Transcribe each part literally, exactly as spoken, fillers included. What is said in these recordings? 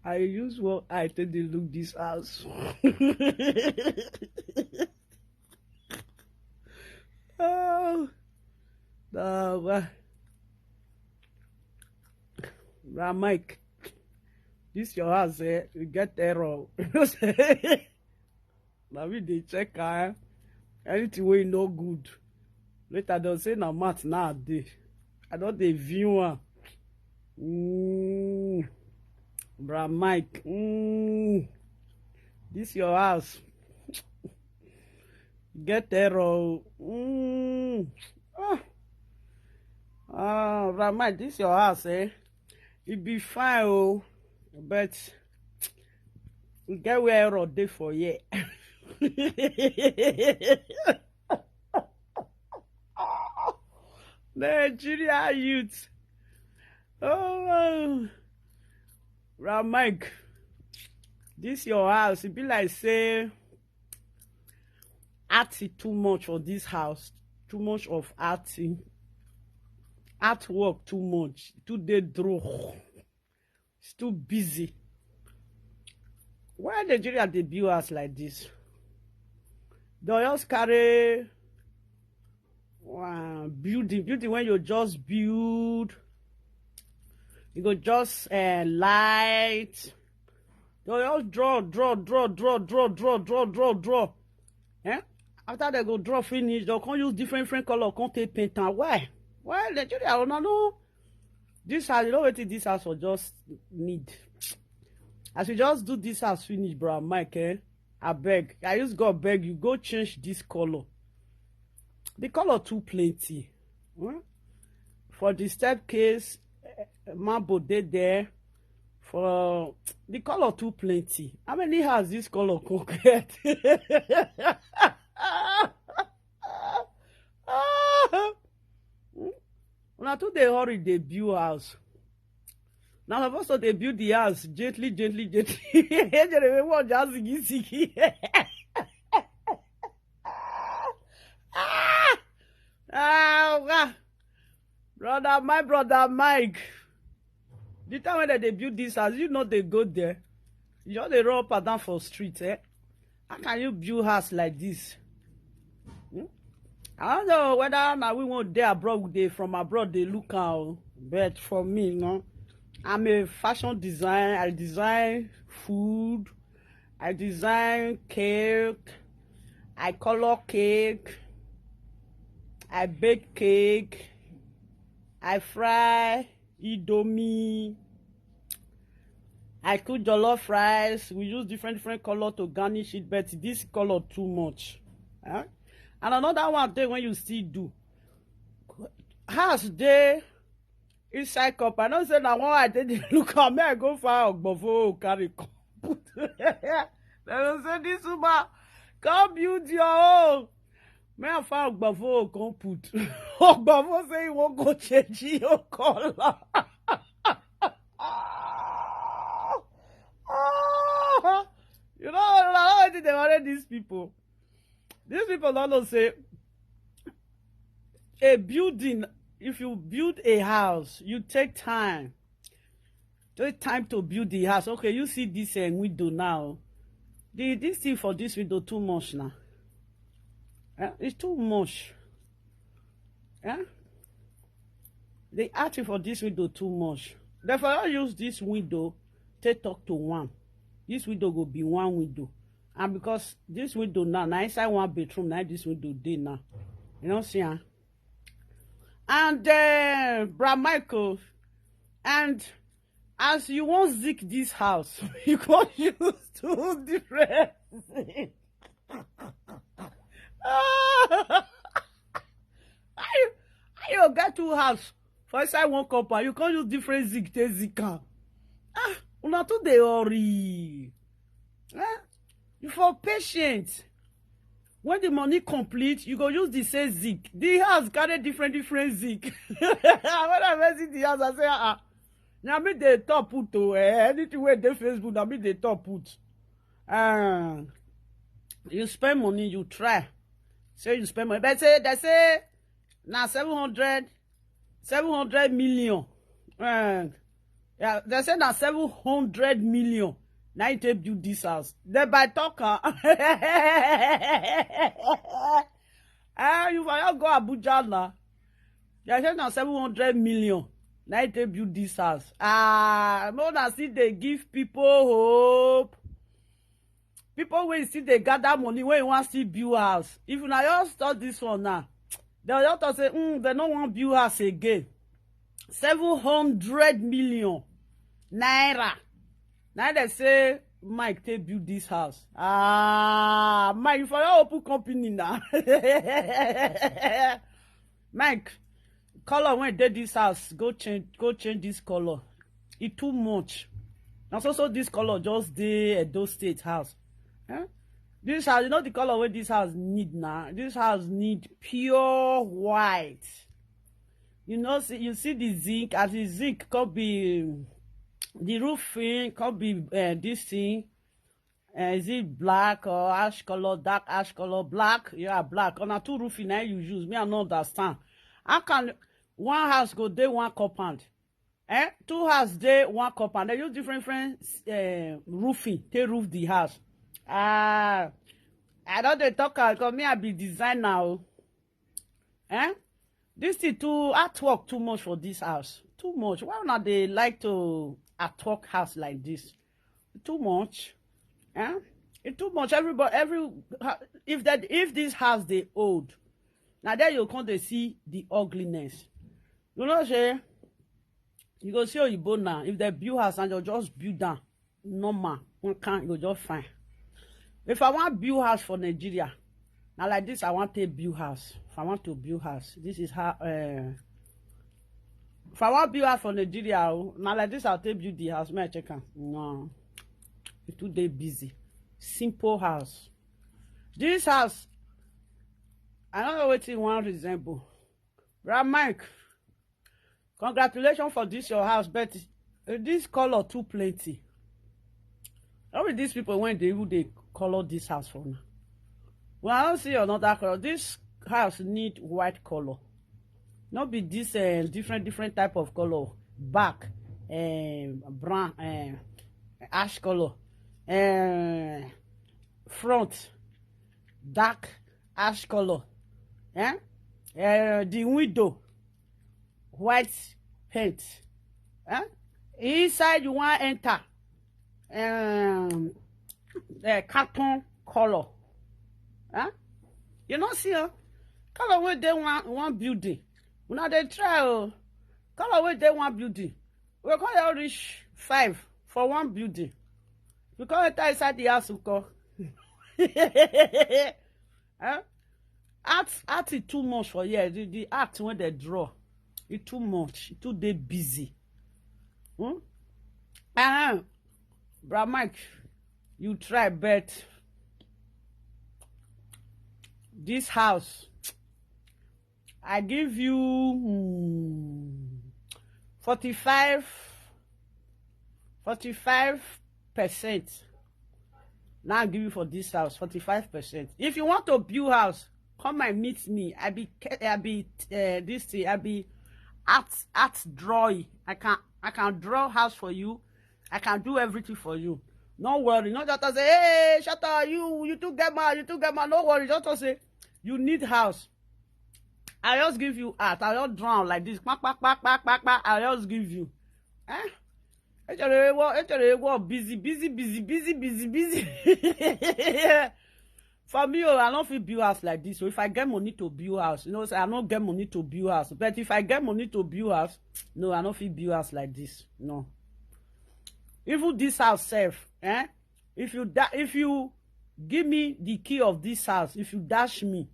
I use one eye take dey look this house. Oh, no, wa- Bra Mike, this your house, eh? You get error. You know say na we dey check am. Anything wey no good, later dem say na mat na dey. I don dey view am. Mm. Bra Mike, mm. This your house. Get error o. Mm. Ah. Ah, Bra Mike, this your house, eh? E be fine o, but e get where error dey for here. Nigeria youth. Oh, Bra Mike, this your house. E be like say arty too much for this house. Too much of arty. Artwork too much. Too dey draw. It's too busy. Why Nigeria dey build house like this? Dem just carry, uh, building, building wey you just build, you go just, uh, light. Dem just draw, draw, draw, draw, draw, draw, draw, draw, draw. Eh? After dem go draw finish, dem come use different, different color, come take paint am. Why? Why Nigeria? Una no. This house, you know wetin this house for just need? As you just do this house finish, Bra Mike, eh? Abeg, I use God beg you, go change this color. The color too plenty. Hmm? For the staircase, eh, marble dey there. For the color too plenty. How many house this color go get? Una too dey hurry dey build house. Na suppose to dey build the house gently, gently, gently. Ejere we wan just zigi zigi. Ah, ah, ah. Brother, my brother Mike. The time wey dem dey build this house, you no dey go there. You just dey run up and down for street, eh? How can you build house like this? Hmm? I don't know whether na we wan dey abroad, we dey from abroad dey look am o. But for me, no, I'm a fashion design. I design food. I design cake. I color cake. I bake cake. I fry Indomie. I cook jollof rice. We use different, different color to garnish it, but this color too much. Eh? And another one dey when you still do. House dey inside cup. I know say na one I take dey look am. Make I go find ogbonfo carry come put. Dem go say, "This woman, come build your own." Make I find ogbonfo come put. Ogbonfo say he wan go change your color. You know, na wetin dey worry these people. These people don't know say a building, if you build a house, you take time. Take time to build the house. Okay, you see this, uh, window now. The, this thing for this window too much now. Eh, it's too much. Eh? The artwork for this window too much. Therefore, I use this window take talk to one. This window go be one window. And because this window now, na inside one bedroom, na this window dey now. You know, see, huh? And, uh, Bra Michael, and as you wan zik this house, you go use two different zik. How you, how you get two house for inside one compound? You come use different zik take zik am. Ah, una too dey hurry. Eh? You for patient. When the money complete, you go use the same zik. The house carry different, different zik. When I visit the house, I say, "Ah, ah. Na me dey top put o, eh, anything wey dey Facebook, na me dey top put." Ah, you spend money, you try. Say you spend money. But say, they say, na seven hundred, seven hundred million. Eh, yeah, they say na seven hundred million. Now you take build this house. Then by talk, ah, ah, you for your go Abuja now. They say na seven hundred million. Now you take build this house. Ah, no, na still they give people hope. People wey still dey gather money wey wan still build house. If una just talk this one now, they just talk say, mm, they no wan build house again. Seven hundred million naira. Now they say Mike take build this house. Ah, Mike, you for your open company now. Mike, color wey dey this house, go change, go change this color. E too much. Na so so this color just dey Edo State house. Eh? This house, you know the color wey this house need now? This house need pure white. You know, see, you see the zinc, as the zinc come be the roofing, come be uh, this thing. Uh, is it black or ash color, dark ash color, black? Yeah, black. On a two roofing now you use. Me, I no understand. How can one house go dey one compound? Eh? Two house dey one compound. They use different, different uh, roofing. They roof the house. Ah, I don't dey talk because me, I be designer. Oh. Eh? This thing too, artwork too much for this house. Too much. Why una dey like to artwork house like this? Too much. Eh? It too much. Everybody, every ha- if that if this house dey old, now there you come dey see the ugliness. You know, say you go see oyibo now. If they build house and you just build down, normal, one can you go just fine. If I want build house for Nigeria, now like this I want to build house. If I want to build house, this is how. Uh, if I want build house for Nigeria, oh, now like this I'll take build the house. May I check am? No, it too dey busy. Simple house. This house, I don't know what you want resemble. Brother Mike, congratulations for this your house, but uh, this color too plenty. How will these people when they who they color this house for now? Well, I don't see another color. This house need white color. Not be this uh, different different type of color. Back, um, brown, um, ash color, um, front, dark ash color. Eh? Uh, the window, white paint. Eh? Inside you want enter um, uh, carton color. Eh? You know, see, uh, color where they want one building. Una dey try, oh, color where they want building. We call you reach five for one building. We call enter inside the house, we call. Eh? Art, art is too much for here. The, the art when they draw, it too much. It too dey busy. Hmm? Uh-huh. Bra Mike, you try, but this house, I give you hmm, forty-five, forty-five percent. Now I give you for this house forty-five percent. If you want to build house, come and meet me. I be, I be uh, this thing. I be art, art drawing. I can, I can draw house for you. I can do everything for you. No worry. Not just to say, hey, shut up, you, you too get mad, you too get mad. No worry. Just to say, you need house. I just give you art. I just draw like this. Kpa, kpa, kpa, kpa, kpa, kpa. I just give you. Eh? Echere ewo, echere ewo, busy, busy, busy, busy, busy, busy. For me, oh, I don't feel build house like this. So if I get money to build house, you know, say I don't get money to build house. But if I get money to build house, no, I don't feel build house like this. No. Even this house self, eh? If you da- if you give me the key of this house, if you dash me,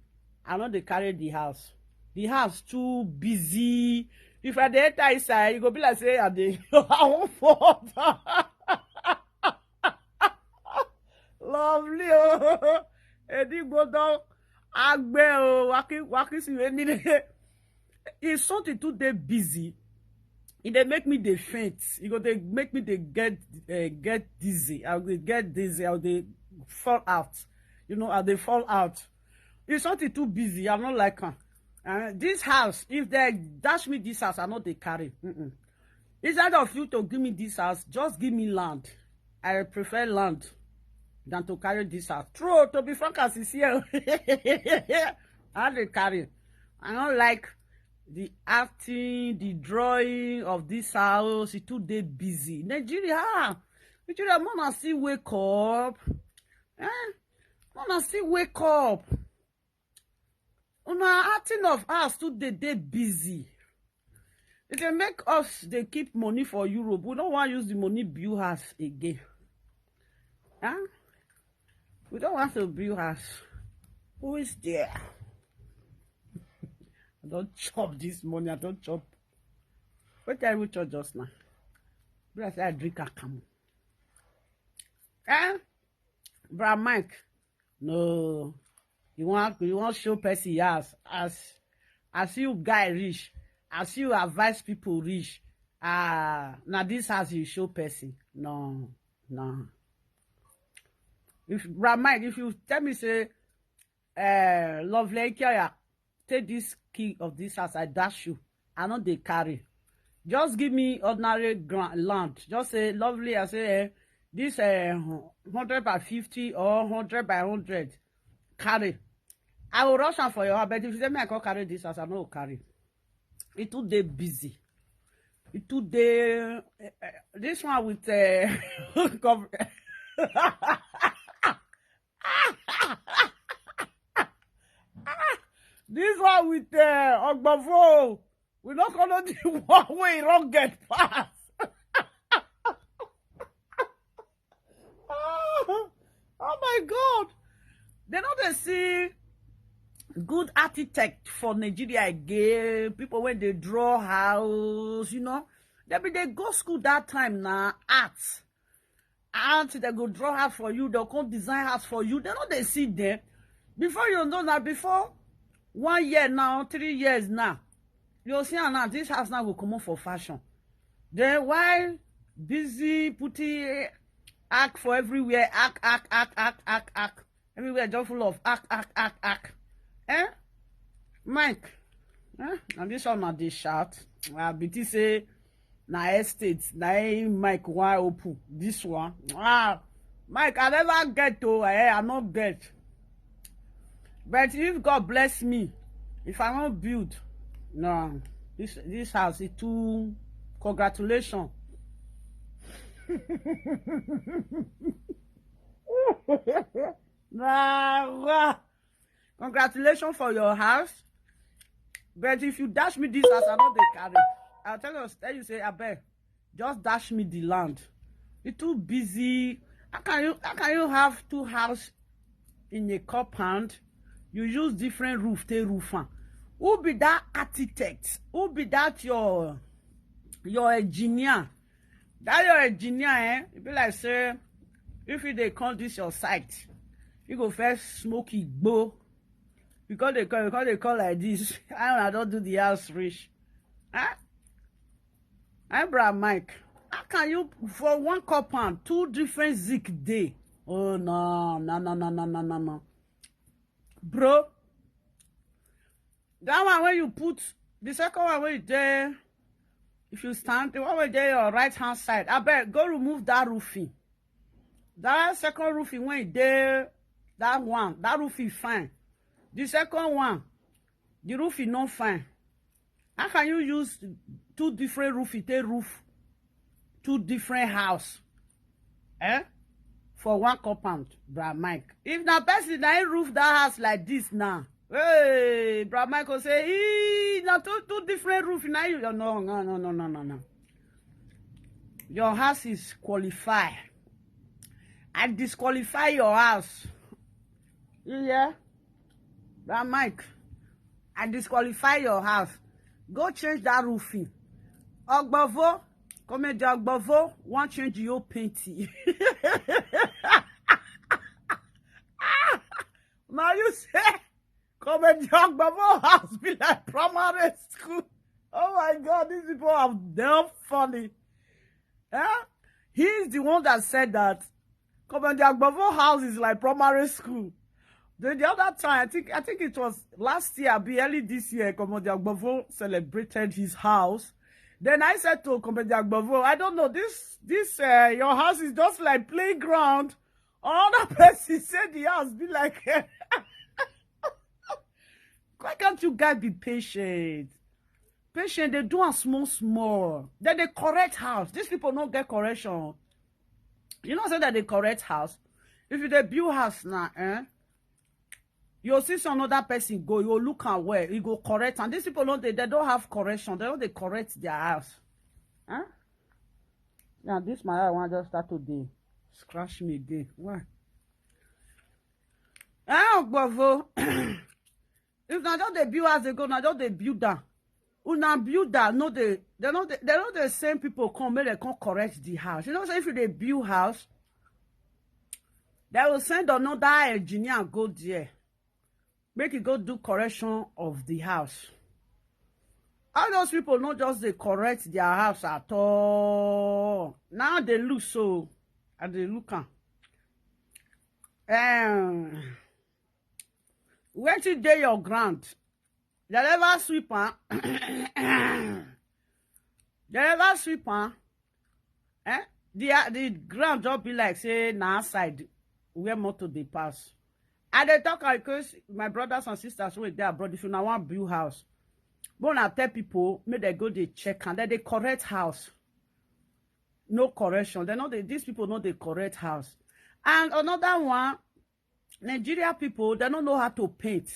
I no dey carry the house. The house too busy. If I dey enter inside, you go be like say I dey I wan fall down. Lovely, oh. Edigbo don agbe, oh, waki waki si we nile. If something too dey busy, e dey make me dey faint. E go dey make me dey get uh, get dizzy. I go dey get dizzy. I go dey fall out. You know, I dey fall out. If something too busy, I no like am. Uh, this house, if they dash me this house, I no dey carry. Mm-mm. Instead of you to give me this house, just give me land. I prefer land than to carry this house. True, to be frank and sincere, I dey carry. I don't like the acting, the drawing of this house. It too dey busy. Nigeria, ah, Nigeria, mama still wake up. Eh? Mama still wake up. Una acting of house too dey dey busy. If they make us, they keep money for Europe. We don't want use the money build house again. Huh? We don't want to build house. Who is there? I don't chop this money. I don't chop. What I will chop just now? But I say I drink a camel. Eh? Bra Mike. No. You want you want show person, yes. As as you guy rich, as you advise people rich. Ah, now this house you show person. No, no. If Bra Mike, if you tell me say, uh, Lovely Ikea, take this key of this house, I dash you. I no dey carry. Just give me ordinary ground land. Just say, Lovely, I say, eh, this uh, hundred by fifty or hundred by hundred. Carry. I will rush am for your house, but if you say me I can't carry this house, I no go carry. It too dey busy. It too dey uh, this one with uh, gov- this one with uh, Ogbofo. We no come know the one wey e don get pass. Oh my God. They no dey see good architect for Nigeria again. People when they draw house, you know. They be they go school that time na art. Art, they go draw house for you, they come design house for you. They no dey see them. Before you know now, before one year now, three years now, you see am now, this house now go comot for fashion. Then why busy putting arc for everywhere? Arc, arc, arc, arc, arc, arc. Everywhere just full of arc, arc, arc, arc. Eh? Mike, eh? And this one na dey shout. I be think say na estate, na him Mike wan open. This one. Ah, Mike, I never get to, eh, I no get. But if God bless me, if I wan build, no, this this house is too. Congratulations. Nah, congratulations for your house. But if you dash me this house, I no dey carry. I'll tell you, tell you say, abeg, just dash me the land. You too busy. How can you how can you have two house in a compound? You use different roof, take roof am. Who be that architect? Who be that your your engineer? That your engineer, eh? E be like say if you dey come this your site, you go first smoke igbo. Because they call, because they call like this. I don't do the house rich. Huh? Abraham Mike, how can you for one compound two different zik day? Oh no, no, no, no, no, no, no, no, bro. That one where you put the second one where you there, if you stand, the one where there your right hand side, I bet go remove that roofing. That second roofing when there, that one, that roofing fine. The second one, the roofing not fine. How can you use two different roofing take roof two different house? Eh? For one compound, bra Mike. If na person na him roof that house like this now, hey, bra Mike go say, ee, na two two different roof na you. No, no, no, no, no, no, no. Your house is qualified. I disqualify your house. You hear? Bra Mike, I disqualify your house. Go change that roofing. Ogbovo, comedy Ogbovo, wan change your painting. Now you say, comedy Ogbovo house be like primary school. Oh my God, these people are damn funny. Eh? He is the one that said that comedy Ogbovo house is like primary school. The, the other time, I think I think it was last year, be early this year, Comedian Agbovo celebrated his house. Then I said to Comedian Agbovo, "I don't know, this this uh, your house is just like playground." Another person said the house be like, "Why can't you guys be patient?" Patient, they do a small small. Then they correct house. These people don't get correction. You know, say that they correct house. If you dey build house now, eh? You'll see some other person go, you'll look and where, you go correct. And these people don't they, they don't have correction. They don't they correct their house. Huh? Now this my eye one just start to dey scratch me again. Why? Ah, Agbovo. If na just dey build house dey go, na just dey build am. Una build am, no dey, they no dey, they no dey send people come make dem come correct the house. You know, say if you dey build house, they will send another engineer go there, make e go do correction of the house. All those people no just dey correct their house at all. Now they look so, and they look am. Um, wetin dey your ground? They never sweep am. They never sweep am. Eh? The, the ground just be like say na outside where motor dey pass. I dey talk am because my brothers and sisters wey dey abroad, if una wan build house, but una tell people make dem go dey check and then they correct house. No correction. They no dey, these people no dey correct house. And another one, Nigeria people, they don't know how to paint.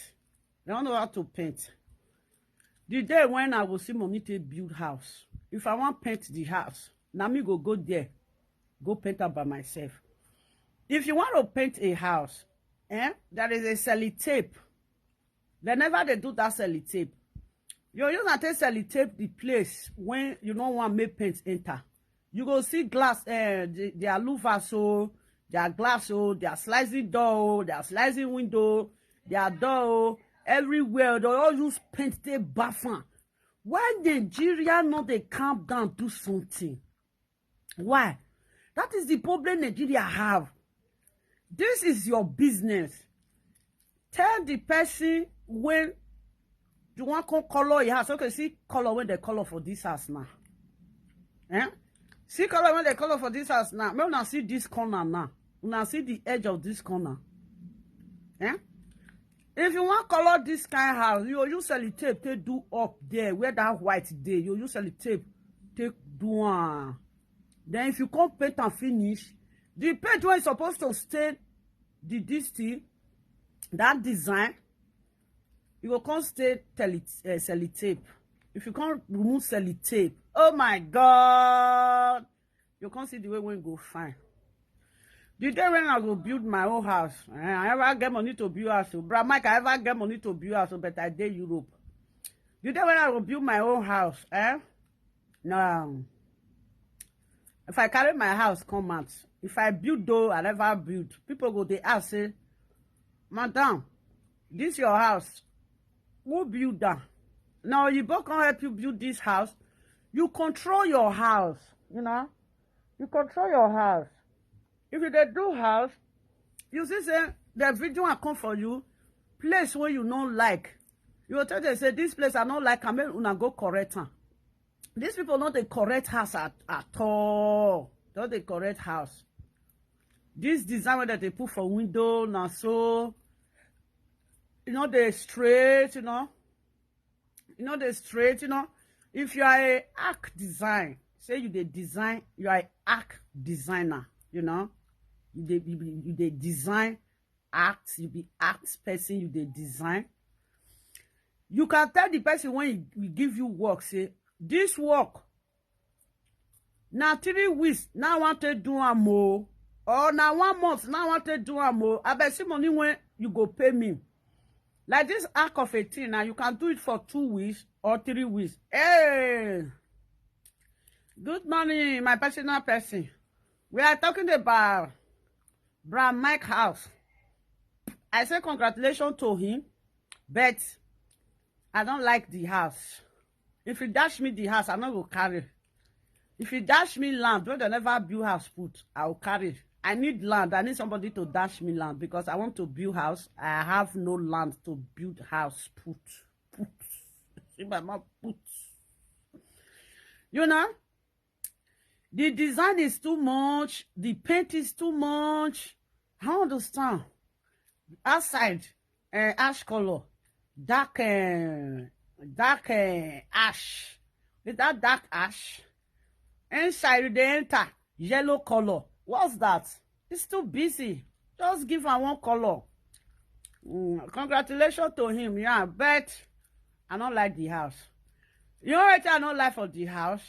They don't know how to paint. The day when I go see money to build house, if I want paint the house, now me go go there, go paint am by myself. If you want to paint a house, eh, there is a sellotape. They never they do that sellotape. You use and take sellotape the place when you don't want make paint enter. You go see glass, eh, the, their louvers, so their glass, so their slicing door, oh, their slicing window, their door, oh, everywhere. They all use paint, they buff am. Why Nigeria no dey calm down, do something? Why? That is the problem Nigeria have. This is your business. Tell the person when you want come color your house. Okay, see color when they color for this house now. Eh? See color when they color for this house now. Make una see this corner now. Una see the edge of this corner. Eh? If you want color this kind house, you use sellotape take do up there where that white dey. You use sellotape take do am. Then if you come paint and finish, the paint wey suppose to stain the this thing, that design, you go come stain tele- uh, sellotape. If you come remove sellotape, oh my God, you come see the way when go fine. The day when I go build my own house, eh, I ever get money to build house. So, Bra Mike, I ever get money to build house, so, but I dey Europe. The day when I go build my own house, eh? Now, if I carry my house come out, if I build though, I never build. People go they ask say, "Madam, this your house. Who build that?" Now you both can help you build this house. You control your house, you know. You control your house. If you dey do house, you see say the video will come for you. Place where you no like, you go tell them say, "This place I no like, I make una go correct am." These people no dey correct house at, at all. Don't they correct house? This design wey that they put for window now, so you know they straight, you know. You know they straight, you know. If you are a arc design, say you dey design, you are a arc designer, you know. You dey you, be- you dey design art, you be art person, you dey design. You can tell the person when he, he give you work, say, "This work, now three weeks, now I want to do am more." Or now one month, now I want to do am more. I bet see money when you go pay me. Like this arc of a thing, now you can do it for two weeks or three weeks. Hey, good morning, my personal person. We are talking about Bra Mike house. I say congratulations to him, but I don't like the house. If you dash me the house, I no go carry. If you dash me land, when they never build house put, I will carry. I need land. I need somebody to dash me land because I want to build house. I have no land to build house. Put, put. See my mouth put. You know, the design is too much. The paint is too much. I don't understand. Outside, uh, ash color, dark, uh, dark uh, ash. Is that dark ash? Inside, they enter yellow color. What's that? It's too busy. Just give her one color. Mm, congratulations to him, yeah, but I don't like the house. You know what I don't like for the house?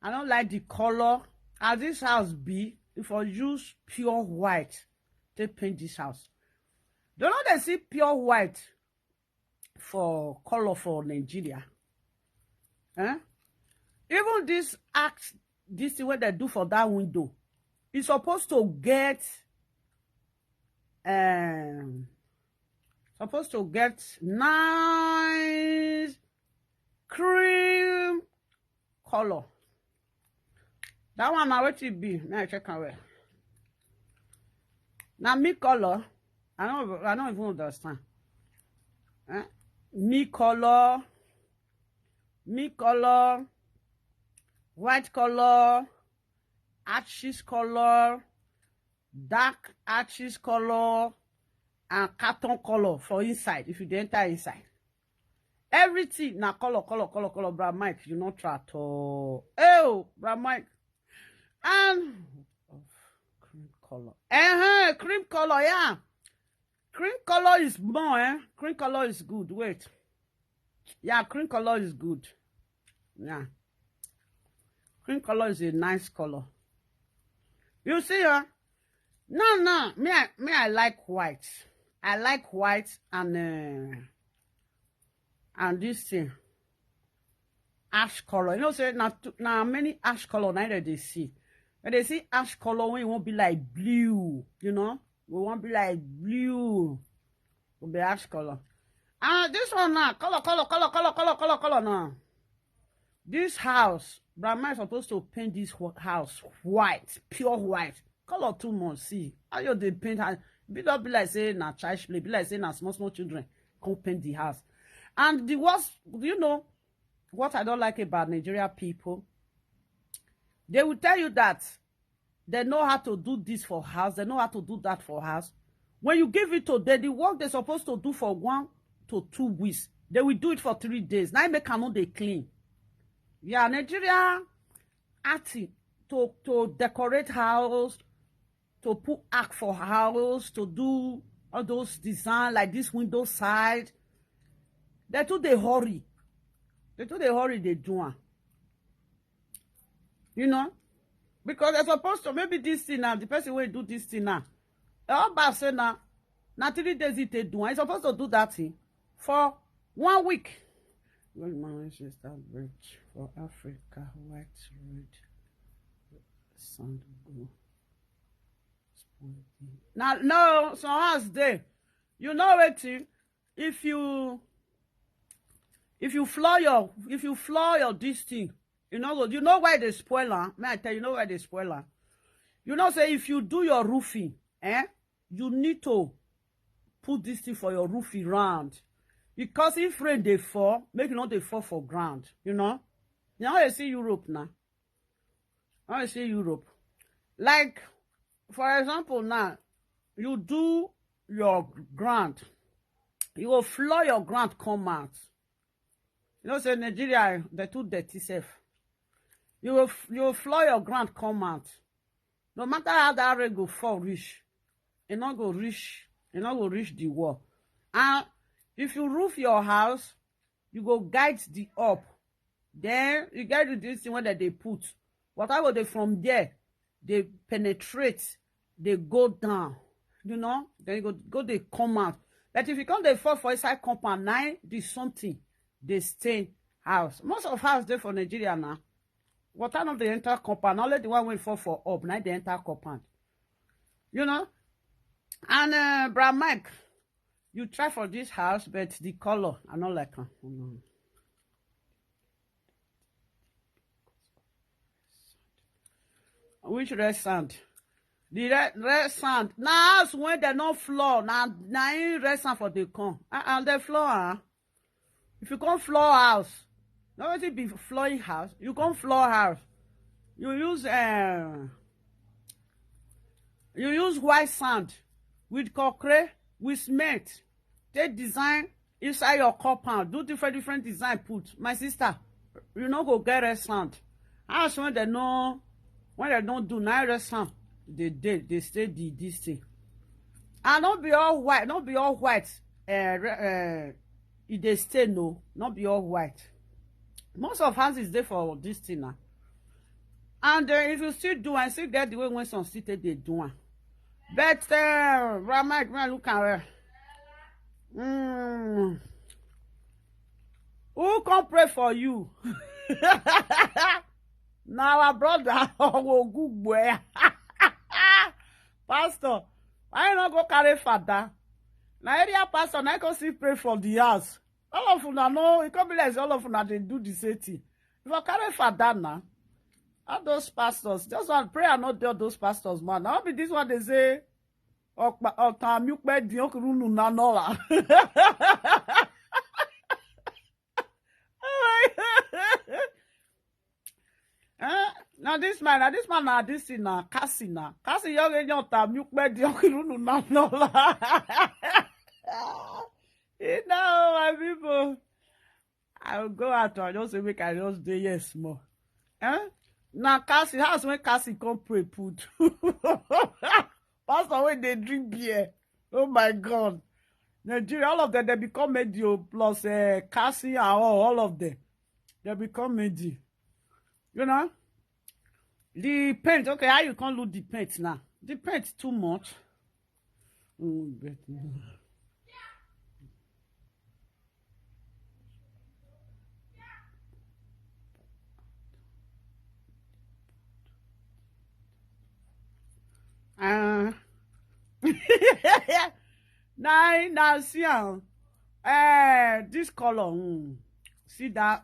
I don't like the color. As this house be, if I use pure white, they paint this house. Don't know they see pure white for color for Nigeria. Eh? Even this act, this thing what they do for that window, it's supposed to get um supposed to get nice cream color. That one na wetin be. May I check am well. Na me color. I don't I don't even understand. Eh? Me color, me color, white color, ashes color, dark ashes color, and carton color for inside. If you dey enter inside, everything na color, color, color, color. Bra Mike, you not try at all. Oh, Bra Mike, and cream color. Uh-huh, cream color, yeah. Cream color is more, eh? Cream color is good. Wait. Yeah, cream color is good. Yeah. Cream color is a nice color. You see, huh? No, no. Me, I, me, I like white. I like white and uh, and this thing, ash color. You know, say now, now many ash color now that they see. When they see ash color, when you won't be like blue, you know, we won't be like blue. Will be ash color. Ah, this one now, color, color, color, color, color, color, color now. This house, Brahma is supposed to paint this wh- house white, pure white. Color too much. See, how you dey paint house? Be not be like say na church play. Be like say na small small children come paint the house. And the worst, do you know what I don't like about Nigeria people? They will tell you that they know how to do this for house. They know how to do that for house. When you give it to them, the work they're supposed to do for one to two weeks, they will do it for three days. Now make cannot they clean. Yeah, Nigeria acting to to decorate house, to put arc for house, to do all those design like this window side. They too they hurry. They too they hurry. They do am. You know, because they're supposed to maybe this thing now. The person will do this thing now. All about say now, now three days it they do. He's supposed to do that thing for one week. When my sister bridge for Africa, white red, sand blue. Now, no, so as they, you know what? If you if you floor your if you floor your this thing, you know what? You know why they spoil am? May I tell you, you know why they spoil am? You know, say if you do your roofing, eh, you need to put this thing for your roofing round. Because if rain they fall, make it not they fall for ground, you know? Now I see Europe now. I see Europe. Like, for example, now, you do your ground, you will floor your ground come out. You know, say Nigeria, they too dirty self. You will f- you will floor your ground come out. No matter how that rain go fall reach, it not go reach, it not go reach the wall. And if you roof your house, you go guide the up. Then you get the this thing where that they put. Water go they from there, they penetrate, they go down. You know, then you go go they come out. But if you come they fall for inside compound, now the something they stay house. Most of house there for Nigeria now. Water not the enter compound. Only the one will fall for up, now they enter compound. You know? And uh, Bra Mike, you try for this house, but the color, I not like am. Mm. Which red sand? The red, red sand. Na house when they no floor. Na, na in red sand for the con. And, and they floor, huh? If you come floor house, not only be flooring house, you come floor house. You use, uh, you use white sand with concrete, with cement. Take design inside your compound. Do different, different design put. My sister, you no go get red sand. House when they no, when they don't do na red sand, they, they, they stay the, this thing. And not be all white, not be all white. Uh, re- uh, e dey stay no, not be all white. Most of houses dey for this thing now. And uh, if you still do and still get the way when some still take dey do am. But uh, Ramai, when I look at her, mm, who can pray for you? Now our brother Ogugbe. Pastor, why you not go carry father? Na area pastor na go see pray for the house. All of una know, it come be like say all of una dey do the same thing. If I carry father now, all those pastors, just want prayer not tell those pastors, man. Now be this one they say, Okpa- Otamukpe di okurunu na nola. Eh? Now this man, now this man, now this thing, now Cassie, now Cassie, young and young, Tamukpe di okurunu na nola. You know, my people, I will go out. I just say make I just dey yes more. Eh? Now Cassie, house when Cassie come pray put. Pastor when they drink beer. Oh my God. Nigeria, all of them, they become medio plus uh, Cassie and all, all of them. They become medio. You know? The paint, okay, how you can't look the paint now? The paint too much. Mm, but- Uh, now, now, see, um, uh, this color, mm, see that?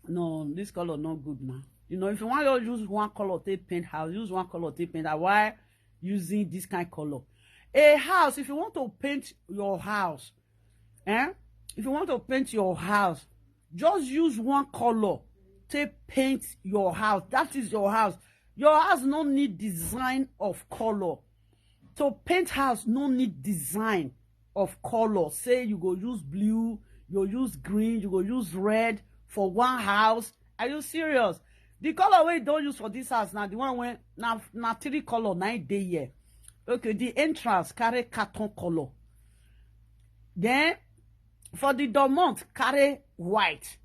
No, this color not good now. You know, if you want to use one color, take paint house, use one color, take paint house. Why using this kind color? A house, if you want to paint your house, eh? If you want to paint your house, just use one color, take paint your house. That is your house. Your house no need design of color. To paint house no need design of color. Say you go use blue, you go use green, you go use red for one house. Are you serious? The color wey you don use for this house na the one wey na na three color na im dey here. Okay, the entrance carry carton color. Then for the dormant carry white.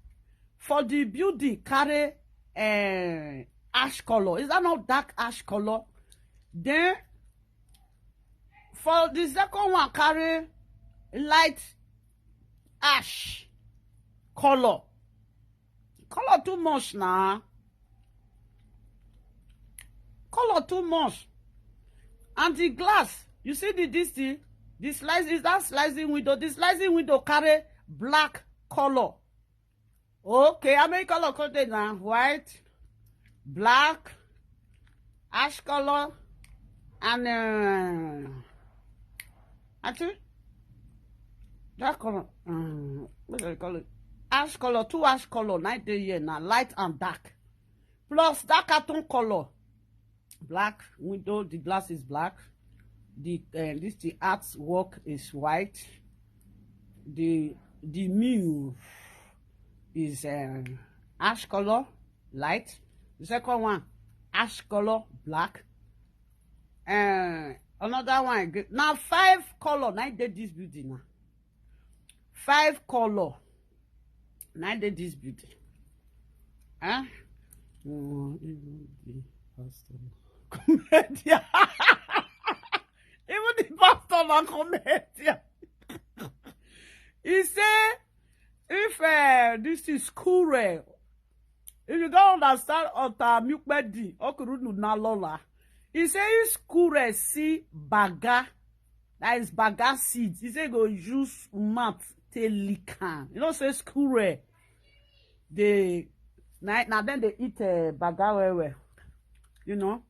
For the building carry uh, ash color. Is that not dark ash color? Then for the second one carry light ash color. Color too much now. Color too much. And the glass, you see the this thing, the slice is that slicing window. The slicing window carry black color. Okay, how many color come there now? White, black, ash color, and uh, actually that color. Um, what do you call it? Ash color, two ash color, night day here now, light and dark. Plus that carton color, black window, the glass is black. The uh, this the artwork is white. The the mirror is uh, ash color, light. The second one, ash color, black. Uh, another one again. Now five color. Now they this building now. Five color. Now they this building. Huh? Oh, even the pastor. Comedian. Even the pastor na comedian. He say if uh, this is school, eh, if you don't understand Ota Mukpedi Okurunu Nalola, he say if school, eh, see baga, that is baga seeds. He say go use mat take lick am. You know say school, eh, they na na then they eat uh, baga well well. You know.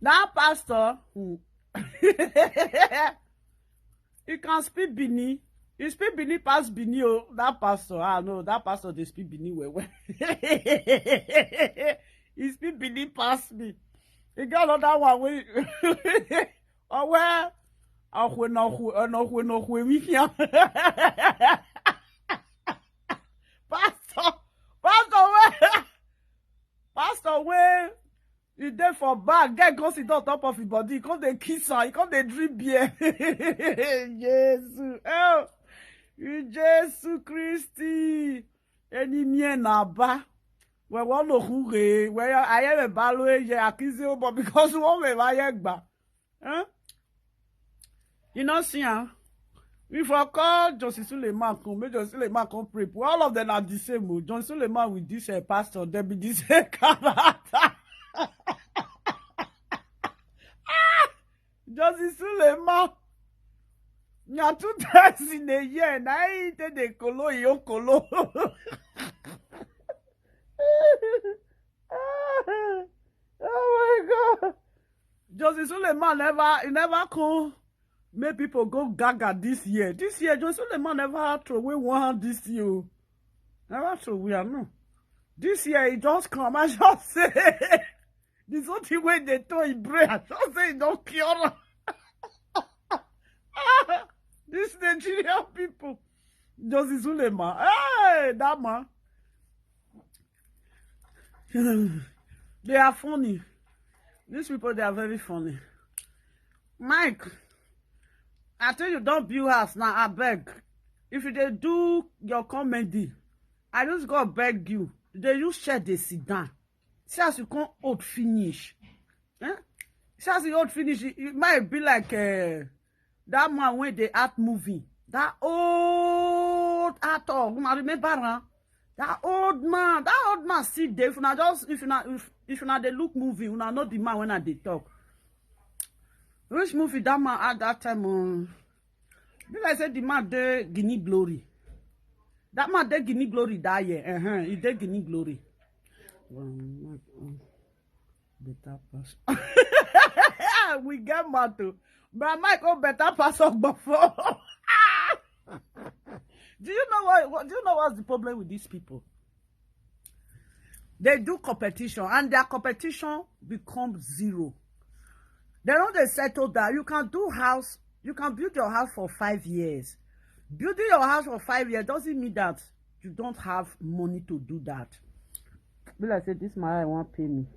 That pastor, hmm. He can speak Bini. He speak Bini pass Bini. Oh, that pastor. Ah, no, that pastor, they speak Bini well, well. He speak Bini pass me. He got another one. Wey, oh, well. Oh, when, oh, when, oh, when, oh, when, we here. Pastor, pastor, where? Pastor, where? He dey for back. Girl come sit on top of his body. He come dey kiss her. He come dey drink beer. Jesus. Oh, you Jesus Christi. Any man na ba. We wan know who re. We I hear a balo ye accuse, but because one way I hear gba. Huh? You know, see, huh? If I call Johnson Suleiman come, make Johnson Suleiman come pray. All of them are the same. Oh. Johnson Suleiman with this uh, pastor, they be the same character. Johnson Suleiman. Na two times in a year, na he take dey kolo, he own kolo. Oh my God. Johnson Suleiman never, he never come make people go gaga this year. This year, Johnson Suleiman never throw away one this year. Oh. Never throw away, no. This year, he just come. I just say, this whole thing wey dey turn him brain. I just say he don cure am. This Nigerian people. Josie Zulema. Hey, that man. They are funny. These people, they are very funny. Mike, I tell you, don't build house now, I beg. If you dey do your comedy, I just go beg you. They use share, they sit down. See as you come old finish. Eh? See as you old finish, you, you might be like uh, that man when they act movie. That old actor, una remember, huh? That old man, that old man still dey. If una just, if una, if, if una dey look movie, una know the man when I dey talk. Which movie that man at that time? Um, be like say the man dey Guinea Glory. That man dey Guinea Glory that year. Uh-huh. He dey Guinea Glory. Better pass. We get mad too. But Mike, oh, better pass up before. Do you know what, what? Do you know what's the problem with these people? They do competition, and their competition becomes zero. They don't, they settle that. You can do house, you can build your house for five years. Building your house for five years doesn't mean that you don't have money to do that. Be like say this man I want pay me.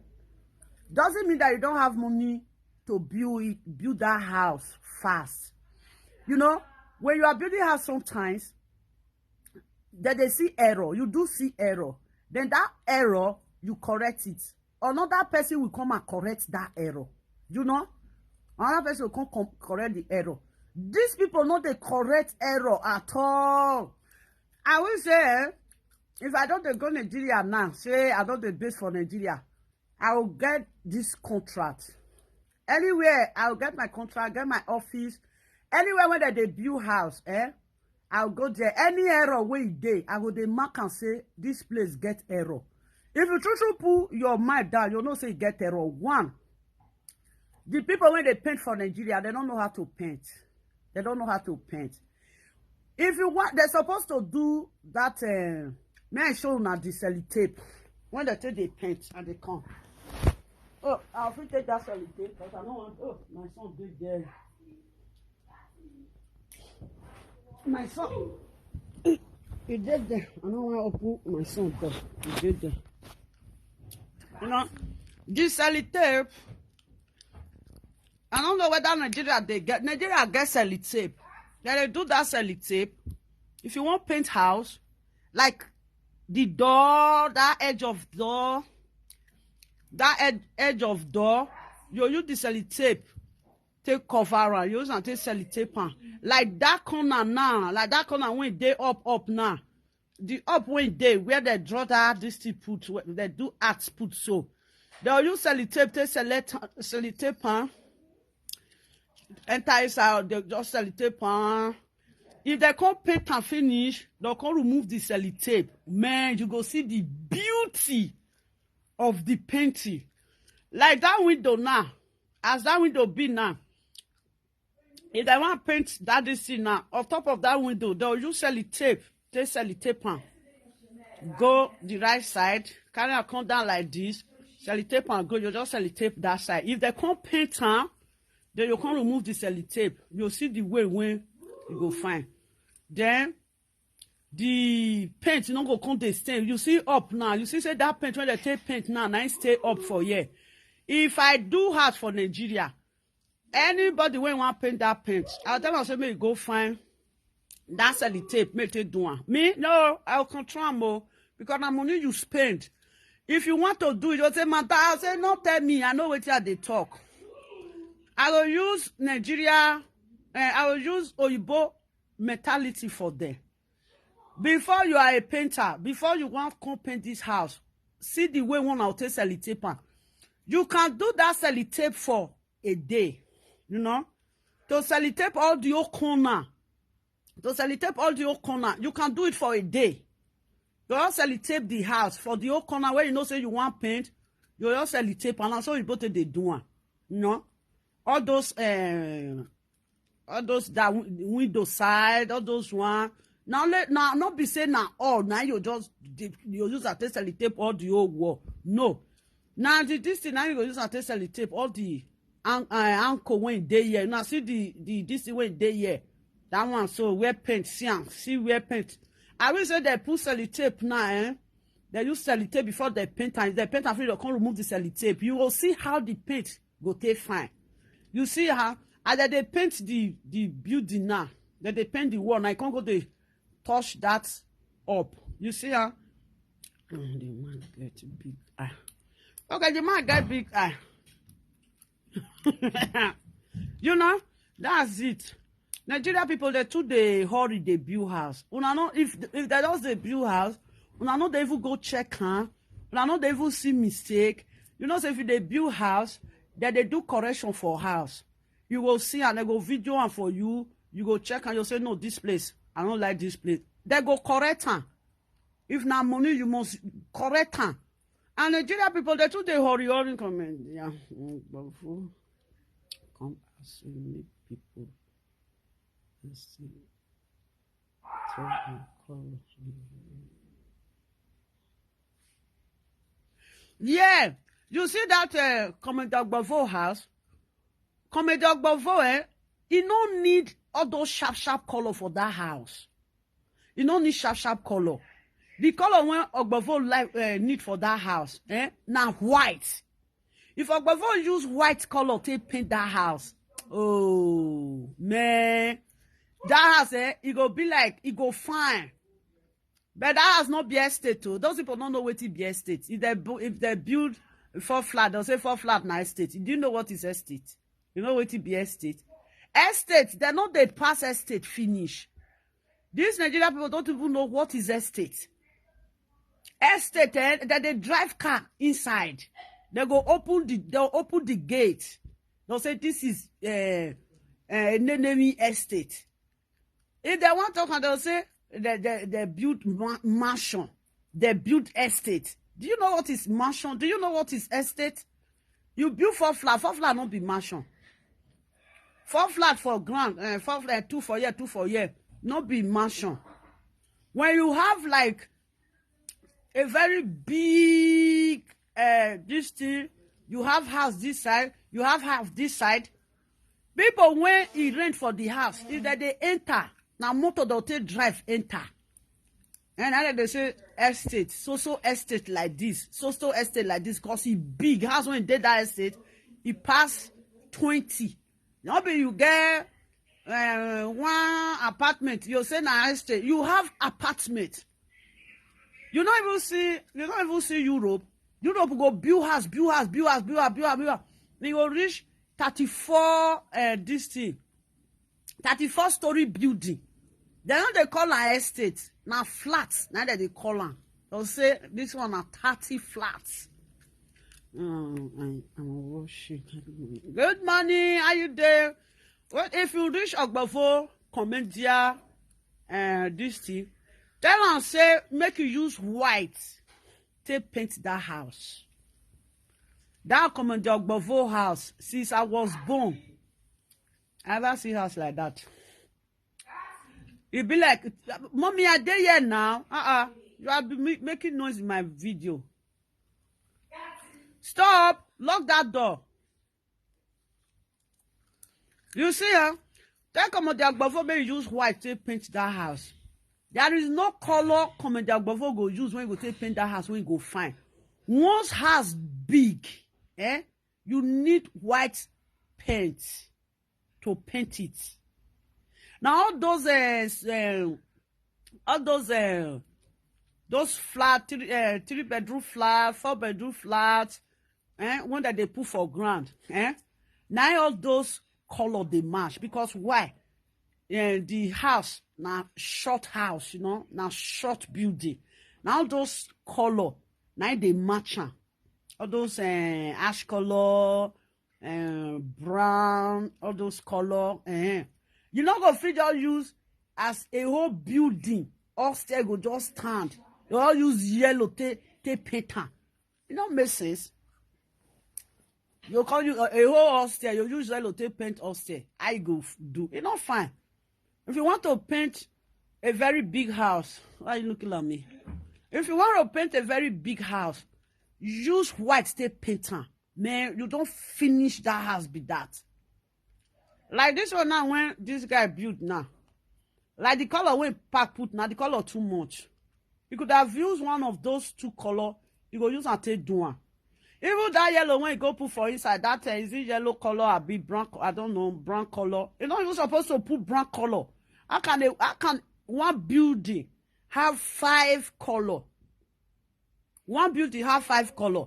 Doesn't mean that you don't have money to build it, build that house fast. You know, when you are building house sometimes, that they see error, you do see error. Then that error, you correct it. Another person will come and correct that error. You know? Another person will come, come correct the error. These people know they correct error at all. I will say, eh, if I don't dey go Nigeria now, say I don't dey base for Nigeria, I will get this contract. Anywhere, I will get my contract, get my office. Anywhere where they dey build house, eh? I'll go there. Any error wey e dey, I go dey mark and say this place get error. If you true true put your mind down, you know say e get error. One, the people when they paint for Nigeria, they don't know how to paint. They don't know how to paint. If you want, they're supposed to do that. Uh, may I show una the sellotape when they take the paint and they come. Oh, I'll fit take that sellotape, but I don't want. Oh, my son did there. My son, he did there. I don't want to open my son door. He did there. You know, this sellotape. I don't know whether Nigeria they get Nigeria get sellotape. Then they do that sellotape. If you want paint house, like the door, that edge of door, that ed- edge of door, you use the sellotape, take cover am, you use and take sellotape am. Like that corner now, like that corner when they up up now. The up when they where they draw that this thing put, where they do art put so. They'll use sellotape, take select sellotape am. Enter inside, they just sellotape am. If they can't paint and finish, they'll come remove the sellotape. Man, you go see the beauty of the painting. Like that window now. as that window be now, if they want paint that this thing now, on top of that window, they'll use sellotape. Take sellotape and go the right side, carry and come down like this, sellotape and go. You just sellotape that side. If they can't paint am, then you can't remove the sellotape. You see the way when you go fine. Then the paint no go come dey stain. You see up now. You see say that paint when they take paint now, now it stay up for here. If I do house for Nigeria, anybody when want paint that paint, I'll tell them say make you go find that sellotape, make they do am. Me, no, I'll control am o, because na money you spend. If you want to do it, you say, "Madam," I say, "No tell me, I know wetin I dey talk." I go use Nigeria, eh, I go use Oyibo mentality for them. Before you are a painter, before you want come paint this house, see the way one will take sellotape am. You can do that sellotape for a day, you know, to sellotape all the whole corner. To sellotape all the whole corner, you can do it for a day. You just sellotape the house for the whole corner where you know say you want paint. You just sellotape, and that's how you both dey do am. You know, all those, uh, all those that win-, window side, all those one. Now let, now not be say now all now you just dey, you use a take sellotape all the whole wall. No, now the, this thing now you go use a take sellotape all the an-, uh, ankle when dey here. Now see the, the this thing when dey here. That one, so wear paint, see am, see wear paint. I will say they put sellotape now, eh? They use sellotape before they paint, and if they paint, after they come remove the sellotape, you will see how the paint go take fine. You see how, as they dey paint the, the building now, they dey paint the wall. Now you can't go dey touch that up. You see how? Oh, the man get big eye. Okay, the man get big eye. You know, that's it. Nigeria people, they too dey hurry, they build house. Una know if, if they just dey build house, una know they even go check am. Una know they even see mistake. You know, say if they build house, then they do correction for house. You go see and they go video am for you. You go check and you say, "No, this place, I don't like this place." They go correct am. If na money, you must correct am. And Nigeria people, they too dey hurry, hurry comment. Yeah. Mm, but who come as we meet people? Let's see. Tell them call. Yeah, you see that, uh, Commander Gbavo house? Commander Gbavo, eh? You no need all those sharp, sharp color for that house. You no need sharp, sharp color. The color when Ogbavo like, uh, need for that house, eh? Now white. If Ogbavo use white color to paint that house, oh man, that house, eh? It go be like, it go fine. But that house not be estate too. Those people don't know what it be estate. If they bu-, if they build four flat, they'll say four flat na estate. Do you know what is estate? You know what it be estate? Estate, they know they pass estate finish. These Nigerian people don't even know what is estate. Estate, eh, that they drive car inside. They go open the, they'll open the gate. They'll say, "This is, uh, uh, Nenemi Estate." If they want to talk, they'll say, "They, they, they build ma-, mansion. They build estate." Do you know what is mansion? Do you know what is estate? You build four flat. Four flat not be mansion. Four flat for ground, eh, four flat, two for here, two for here. Not be mansion. When you have, like, a very big, uh, this thing, you have house this side, you have house this side. People, when it rent for the house, if that they enter, now motor they'll take drive enter. And then they say estate, so, so estate like this, so, so estate like this, 'cause he big house when they that estate, he pass twenty. Not be you get, uh, one apartment, you say na estate, you have apartment. You don't even see, you don't even see Europe. Europe go build house, build house, build house, build house, build house, build house. They go reach thirty-four, uh, this thing, thirty-four story building. They don't they call an estate. Now flat, now that they call am. They'll say this one are thirty flats. Oh, I, I'm worship. Good morning, how you there? Well, if you reach Ogbavo, Commendia, uh, this thing, tell am say make you use white take paint that house. That Commander Ogbovo house, since I was born, I never see house like that. E be like, "Mommy, I dey here now. Uh-uh. You are be- ma- making noise in my video. Stop. Lock that door." You see, huh? Tell Commander Ogbovo make you use white to paint that house. There is no color Commander Ogbovo go use when you go take paint that house when you go fine. Once house big, eh, you need white paint to paint it. Now all those uh, uh, all those uh, those flat three, uh, three bedroom flat, four bedroom flat, eh, one that they put for ground, eh, now all those color they match. Because why? Eh, the house na short house, you know, na short building. Now those color now they match am. All those uh, ash color, uh, brown, all those color. Uh, you not go fit just use as a whole building. Upstairs go just stand. You all use yellow take take paint am. E no make sense. You call you a, a whole upstairs. You use yellow take paint upstairs. I go f- do. E no fine. If you want to paint a very big house, why are you looking at me? If you want to paint a very big house, use white take paint am. Man, you don't finish that house be that. Like this one now, when this guy build now, like the color when pack put now, the color too much. You could have used one of those two color. You go use and take do one. Even that yellow when you go put for inside, that uh, is it yellow color, a be brown co- I don't know, brown color. You know, you're supposed to put brown color. How can they, how can one building have five color? One building have five color.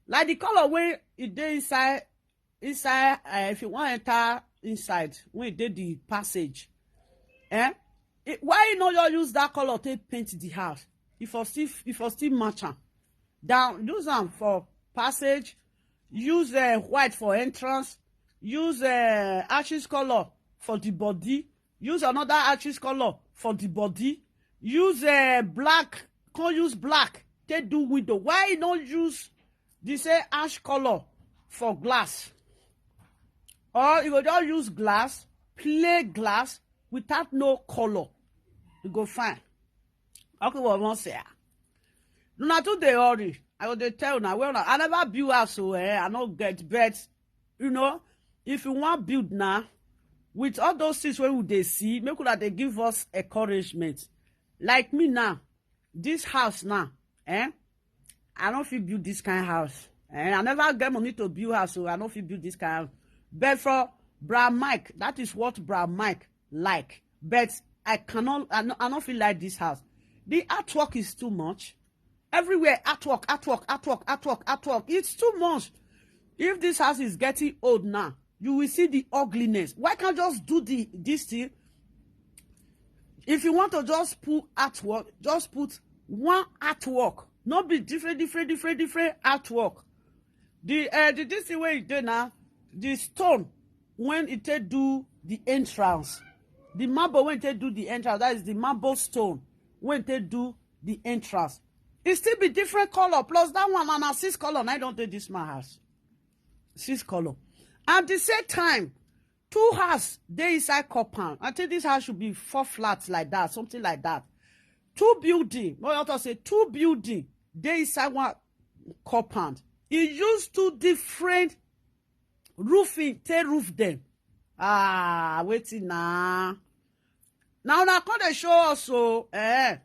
Like the color when it dey inside, inside, uh, if you want enter inside, when it dey the passage, eh? It, why you no just use that color take paint the house? If for still, if for still match am, down use am for passage, use uh, white for entrance, use uh, ashes color for the body, use another ashes color for the body, use uh, black, can't use black, take do window. Why you no use the same ash color for glass? Or you go just use glass, play glass without no color. You go fine. Okay, what I want say? Una too dey hurry. I go dey tell una well. I never build house, so eh, I no get, but you know, if you want build now, with all those things wey we dey see, make una dey give us encouragement. Like me now, this house now, eh? I no fit build this kind house. Eh? I never get money to build house, so I no fit build this kind house. But for Bra Mike, that is what Bra Mike like. But I cannot, I no, I no fit like this house. The artwork is too much. Everywhere artwork, artwork, artwork, artwork, artwork. It's too much. If this house is getting old now, you will see the ugliness. Why can't just do the this thing? If you want to just put artwork, just put one artwork. Not be different, different, different, different artwork. The uh, the this thing where you do now, the stone when it take do the entrance, the marble when it take do the entrance, that is the marble stone when it take do the entrance. It still be different color. Plus that one and a six color. And I don't take this my house. Six color. At the same time, two house dey inside compound. I think this house should be four flats like that, something like that. Two building, no, I want to say two building dey inside one compound. E use two different roofing take roof them. Ah, wetin na? Now una come dey show us, so eh,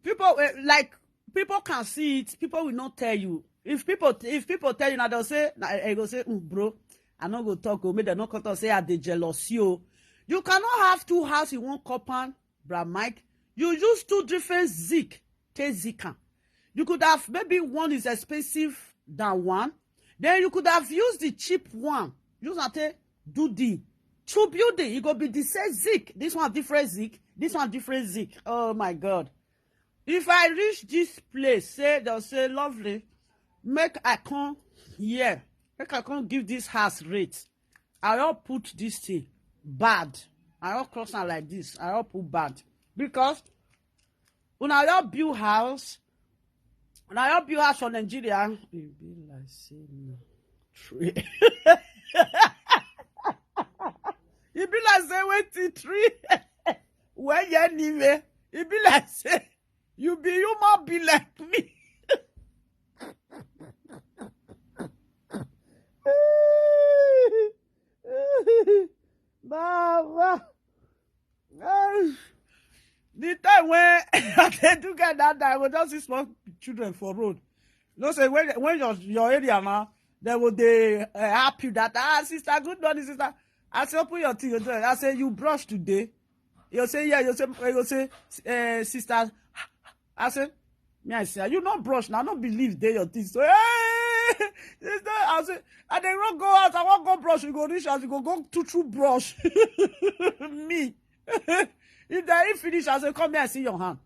people eh, like people can see it. People will not tell you. If people if people tell you now, they'll say, na, eh, go say, "Mm, bro, I no go talk. Oh, make dem no come talk say I dey jealous you." You cannot have two house in one compound, Bra Mike. You use two different zinc, take zinc am. You could have maybe one is expensive than one. Then you could have used the cheap one. Use and take do the two building. E go be the same zinc. This one different zinc. This one different zinc. Oh my God. If I reach this place, say they'll say, "Lovely, make I come here. Make I come give this house rate." I all put this thing bad. I all cross am like this. I all put bad. Because una all build house. Una all build house for Nigeria. E be like say no. E be like say wetin tree wey hear nime, e be like say you be human be like me. Baba. The time when I dey do get that time, I go just see small children for road. You know say when when your your area now, they go dey uh, help you that, "Ah, sister, good morning, sister." I say, "Open your thing." You do it. I say, "You brush today?" You say, "Yeah." You say, you say, uh, "Sister." I say, "Me, I say, you no brush now, no believe dey your thing." So, hey, sister, I say, "I dey run go out, I wan go brush." You go reach as you go go to true brush. Me. If they eat finish, I say, "Come here, I see your hand.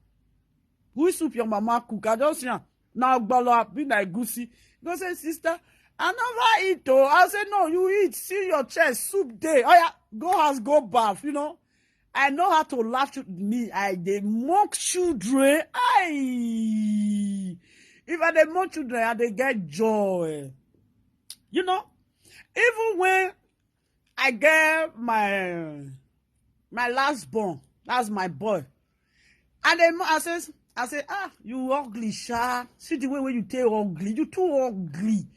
Who soup your mama cook?" I don't see am. Now, gbolo, be na egusi. You go say, "Sister, I never eat, oh." I say, "No, you eat. See your chest, soup dey. Oh, yeah, go house, go bath." You know, I know how to laugh. To me, I dey mock children. I, if I dey mock children, I dey get joy. You know, even when I get my my last born, that's my boy. And then I says, I say, "Ah, you ugly, sha. See the way where you take ugly. You too ugly."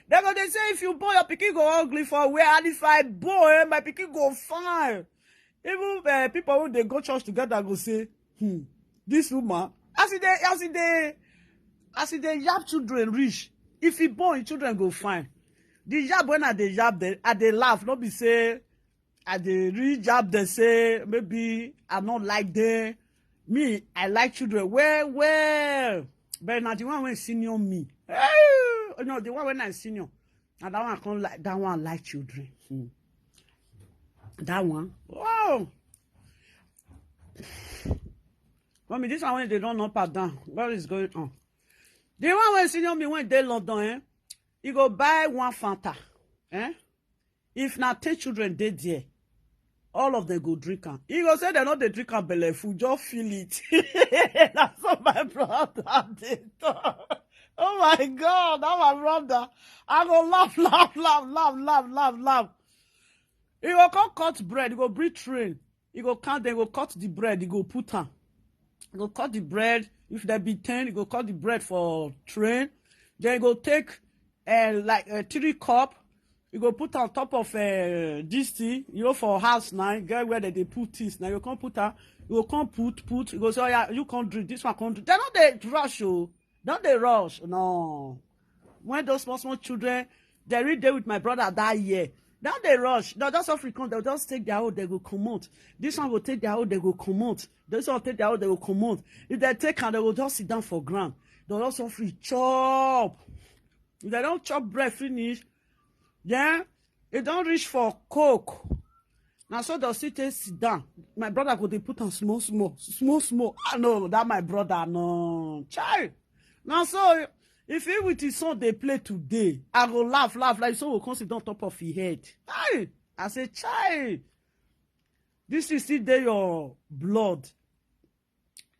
They go, they say, "If you born, your pikin go ugly for where? And if I born, eh, my pikin go fine." Even uh, people when they go church together go say, "Hmm, this woman." As if they, as if they, as if they yap children rich. If he born, his children go fine. The yap when I dey yap them, I dey laugh. Not be say I dey read jab dey say maybe I no like them. Me, I like children well well. But na the one wey senior me. Eh, no, the one wey na senior. Na that one I come like, that one like children. Hmm. That one. Oh. Mommy, this one when they don't know up and down. What is going on? The one wey senior me when dey London, eh? You go buy one Fanta, eh? If na ten children dey there, all of them go drink am. He go say dem no dey drink am belle full, just feel it. Na so my brother dey talk. Oh my God, that my brother. I go laugh, laugh, laugh, laugh, laugh, laugh, laugh. He go come cut bread, he go bring train. He go count, then go cut the bread, he go put am. He go cut the bread. If there be ten, he go cut the bread for train. Then he go take uh, like uh, three cup. He go put on top of uh, this thing, you know, for house now, get where they, they put things. Now you can't put am. You go come put, put. You go say, "Oh, yeah, you can't drink. This one can't drink." They no dey rush, oh. Don't they rush? No. When those small, small children, they read there with my brother that year. Don't they rush? No, just off come, they'll just take their own, they go come out. This one will take their own, they go come out. This one take their own, they go come out. If they take am, they will just sit down for ground. They'll just off chop. If they don't chop bread finish, then it don't reach for coke. Now so they'll sit and sit down. My brother go they put on small, small, small, small. I know that my brother, no. Child. Now so if he with his son they play today, I go laugh, laugh, like so will come sit down top of his head. Hey, I say, "Child, this is still there your blood."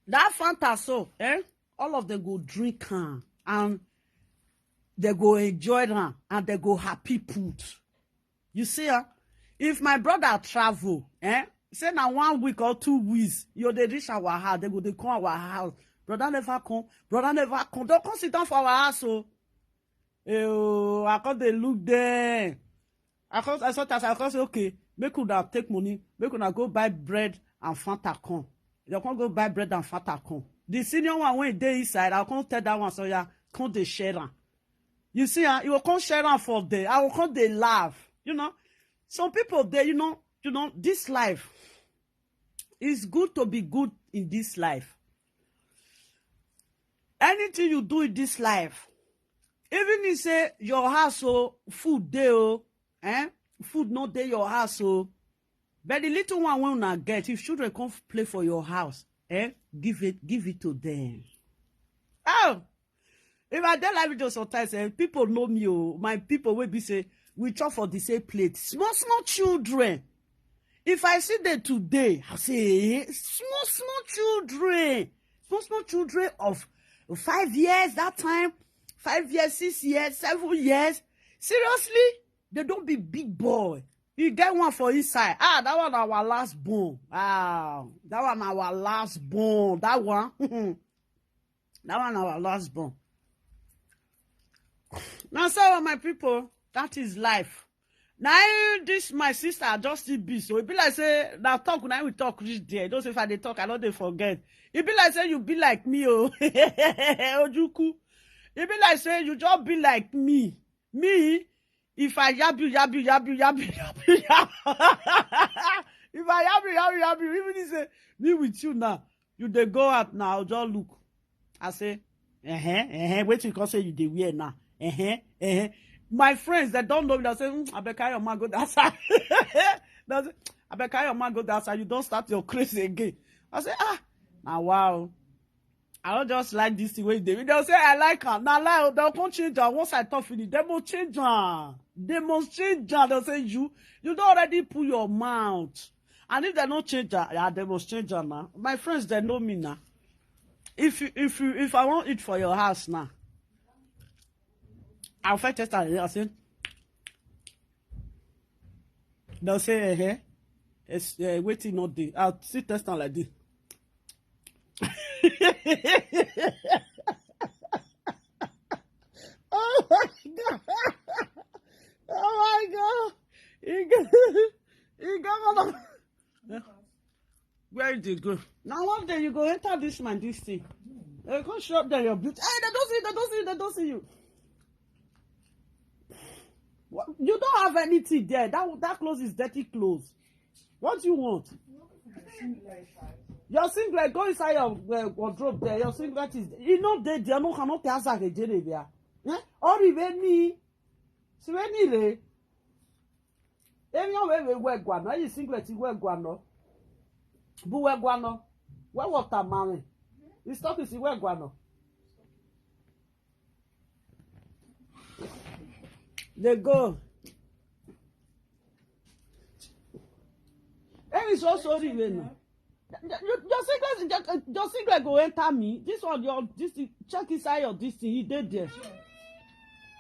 That Fanta so, eh? All of them go drink am and they go enjoy am and they go happy put. You see, ah, if my brother travel, eh? Say now one week or two weeks, you they reach our house, they go they come our house. Brother never come, brother never come. Don't come sit down for our house, oh. Eh, oh, I come they look there. I come, I saw that, I come say, "Okay, make una take money, make una go buy bread and Fanta come." They come go buy bread and Fanta come. The senior one when they inside, I come tell that one, so yeah, come they share am. You see, ah, you will come share am for there. I will come they laugh. You know, some people there, you know, you know, this life is good to be good in this life. Anything you do in this life, even if say your house, oh, food dey, oh, eh, food not dey your house, oh, but the little one wey una get, if children come play for your house, eh, give it, give it to them. Oh, if I dey live video sometimes, eh, people know me, oh, my people will be say we chop for the same plate. Small, small children. If I see them today, I say, eh, small, small children. Small, small children of five years that time, five years, six years, seven years, Seriously, they don't be big boy. You get one for inside. Ah, that one our last born. Ah, that one our last born. That one. That one our last born. Now, so my people, that is life. Now, this my sister just still be. So it be like say, now talk, now we talk reach there. Those if I dey talk, I don't dey forget. It be like say you be like me, oh. Ojuku. It be like say you just be like me. Me, if I yab you, yab you, yab you, yab you, yab you, yab. If I yab you, yab you, yab you, even if say me with you now, you dey go out now, just look. I say, uh-huh, uh-huh, wait till you come say you dey wear now. Uh-huh, uh-huh. My friends that don't know me, they say, mm, I beg carry your man go that side. They say, I beg carry your man go that side. You don't start your crazy again. I say, ah, now wow. I don't just like this thing wey you dey. They'll say I like am. Na lie, oh, they'll come change am. Once I talk finish, they will change am. They must change am. They'll say you, you don't already put your mouth. And if they don't change am, yeah, they must change am now. My friends, they know me now. If you, if you, if I won't eat for your house now, I'll first test am. I say, they'll say, eh, eh, it's uh, waiting not day. I'll still test am like this. Oh my god! Oh my god! You got, you got one of. Where did they go? Now one day you go enter this man this thing. They go shop there your beauty. Hey, they don't see, they don't see, they don't see you. What? You don't have anything there. That that clothes is dirty clothes. What do you want? Your singlet, go inside your uh, wardrobe there. Your singlet is, you know, they, they no cannot answer the Genevia. Eh? Or even me. See when me, eh? Everyone wey wey wear guano, you singlet you wear guano. Bu wear guano. Wear water, man. You stop is wear guano. They go. Any so sorry wey no. Your, your singlet, your, your singlet go enter me. This one, your this thing, check inside your this thing. He did there.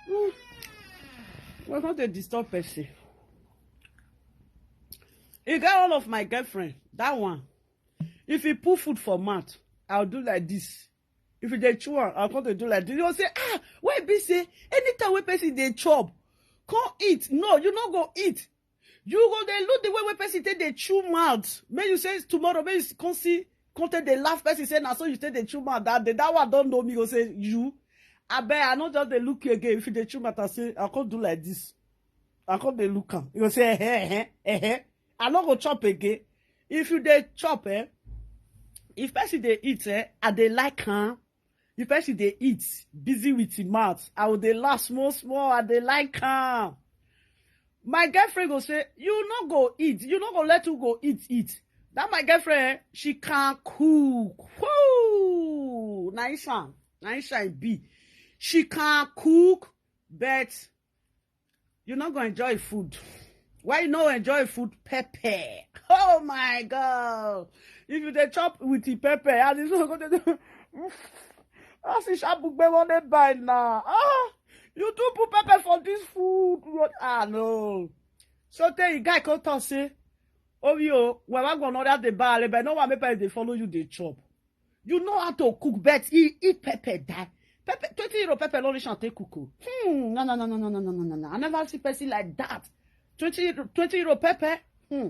Mm. We're not a disturb person. You got all of my girlfriend. That one. If you put food for mouth, I'll do like this. If you dey chew am, I come dey do like this. You go say, ah, why be say anytime wey person dey chop, come eat. No, you no go eat. You go dey look the way wey person take dey chew mouth. Make you say tomorrow, make you come see, come take dey laugh. Person say na so you take dey chew mouth that day. That one don know me. Go say you. Abeg, I no just dey look you again. If you dey chew mouth, I say I come do like this. I come dey look am. You go say eh eh eh eh. I no go chop again. If you dey chop eh, if person dey eat eh, I dey like am. If person dey eat, busy with him mouth, I will dey laugh small small. I dey like am. My girlfriend go say, you no go eat, you no go let you go eat eat. That my girlfriend, she can cook. Whoo! Naisha, Naisha e be. She can cook, but you no go enjoy food. Why you no enjoy food? Pepper. Oh my God! If you dey chop with the pepper, and it's not going to do. As e sharp bugbe one dey buy now. Ah, you do put pepper for this food. What? Ah no. So tell the guy come talk say, oh yo, well I go another the bar, but no one make pepper dey follow you dey chop. You know how to cook, but he eat pepper die. Pepper, twenty euro pepper no reach am take cook o. Hmm, no, no, no, no, no, no, no, no, no, no. I never see person like that. Twenty, twenty euro pepper. Hmm.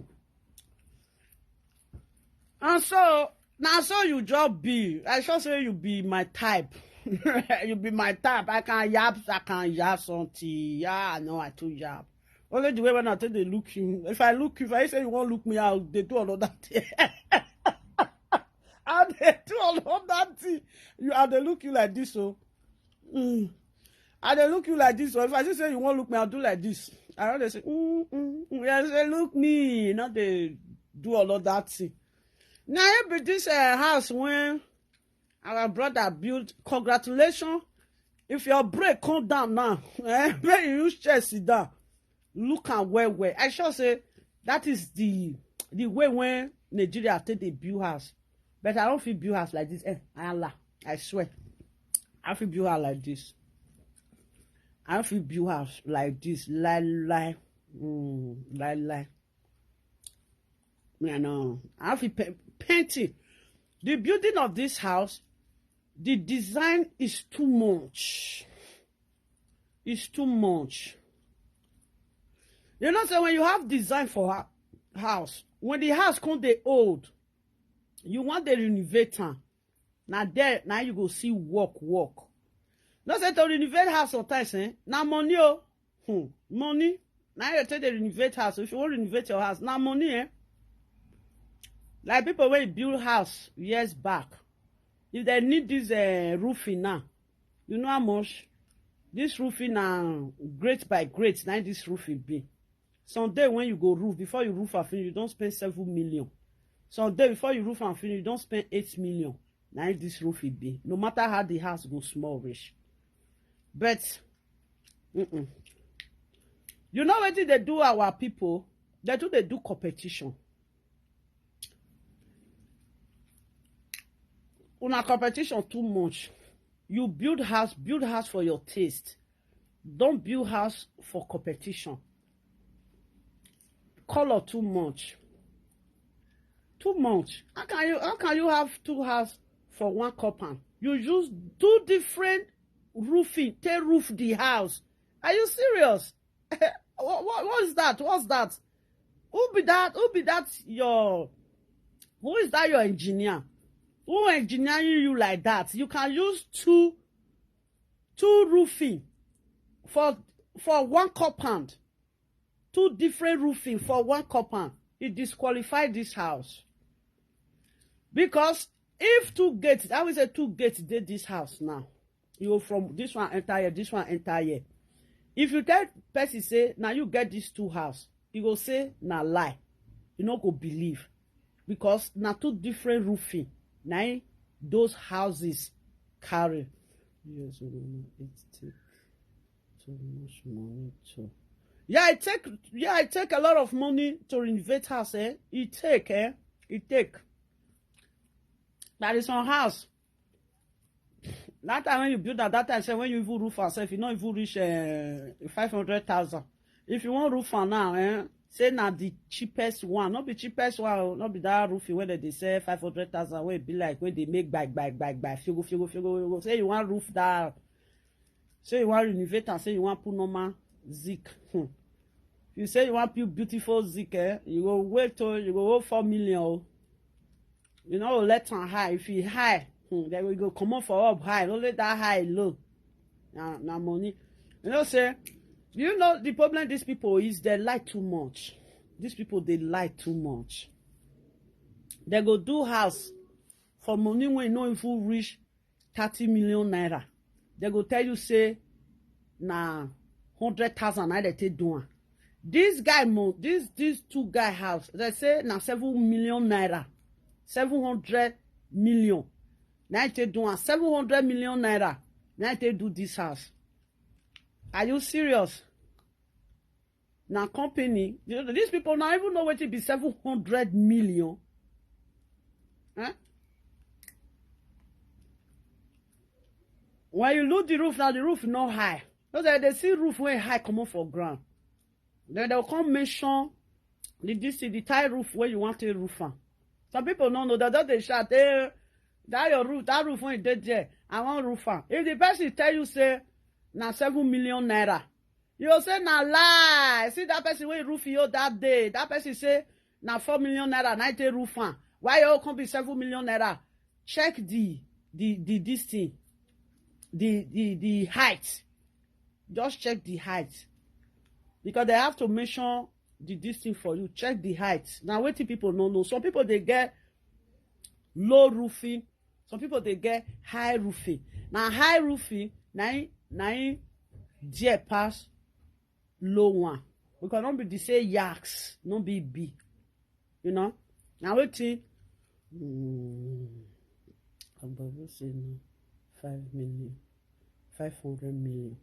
And so, now so you just be. I sure say you be my type. You be my type. I can yap, I can yap something. Yeah, I know I too yap. Only the way when I take they look you. If I look you, if I say you won't look me out, they do all of that. And they do all of that thing. You and they look you like this, so. Mm. And they look you like this, so if I say, say you won't look me, I'll do like this. I always say, mm, mm, mm. Yeah, say, look me, not they do all of that thing. Now it be this uh, house when our brother built. Congratulations. If your break come down now, eh, when you use chair sit down, look am well well. I sure say that is the the way when Nigeria take dey build house. But I don't feel build house like this. Eh, Allah, I swear. I feel build house like this. I fit build house like this, lie, lie, mm, lie, lie. You know, I fit pa- paint it. The building of this house, the design is too much. It's too much. You know, so when you have design for ha- house, when the house come dey old, you want the renovator. Now there, now you go see work, work. Not say to renovate house sometimes, eh? Now money, oh, hmm, money. Now you take the renovate house. If you want to renovate your house, now money, eh? Like people when build house years back, if they need this uh, roofing now, you know how much this roofing now, great by great, now this roofing be. Some day when you go roof, before you roof and finish, you don't spend seven million. Some day before you roof and finish, you don't spend eight million. Now this roof it be. No matter how the house go small rich. But mm-mm. You know what they do our people? They do they do competition. Una competition too much. You build house, build house for your taste. Don't build house for competition. Color too much. Too much. How can you how can you have two house for one compound? You use two different roofing, take roof the house. Are you serious? What, what, what is that? What's that? Who be that? Who be that your who is that your engineer? Who engineering you like that? You can use two two roofing for for one compound, two different roofing for one compound. It disqualify this house. Because if two gates, that was a two gates did this house now. You go from this one enter here, this one enter here. If you tell person say now you get these two house, you go say na lie. You no go believe because na two different roofing. Na im those houses carry. Yes, we don't know. It take too much money to. Yeah, I take yeah, I take a lot of money to renovate house, eh? It take, eh? It take. That is on house. That time when you build that, that time say when you even roof yourself, you not even reach uh, five hundred thousand. If you want roof am now, eh? Say na the cheapest one, not be cheapest one, oh, not be that roofing where they sell five hundred thousand, where it be like where they make buy buy buy buy fugo fugo fugo fugo. Say you want roof that, say you want renovate and say you want put normal zinc. Hmm. You say you want put beautiful zinc, eh? You go wait till you go owe four million. Oh. You know, let am high. If e high, hmm, then we go comot for up high. Only that high low. Na na money. You know, say, you know the problem these people is they lie too much. These people they lie too much. They go do house for money when no even reach thirty million naira. They go tell you say na hundred thousand naira they take do am. This guy mo this this two guy house they say na seven million naira, seven hundred million. Now they do am seven hundred million naira. Now they do this house. Are you serious? Now company, these people now even know what it be seven hundred million. Eh? When you look the roof now, the roof not high. No, they, they see roof where high come up for ground. Then they'll come mention the this the tile roof where you want a roof on. Some people don't know that, that they shout, hey, that your roof, that roof when dead there, I want roof on. If the person tell you say, now seven million naira, you say na lie. See that person wey roof you that day. That person say na four million naira na take roof am. Why you come be seven million naira? Check the the the this thing, the the the height. Just check the height because they have to measure the this thing for you. Check the height. Now wetin people no know. Some people they get low roofing. Some people they get high roofing. Now high roofing, na im- na im dear pass low one. Because no be the say yaks, no be be. You know? Now wetin? Mm, Agbavo say no, five million, five hundred million.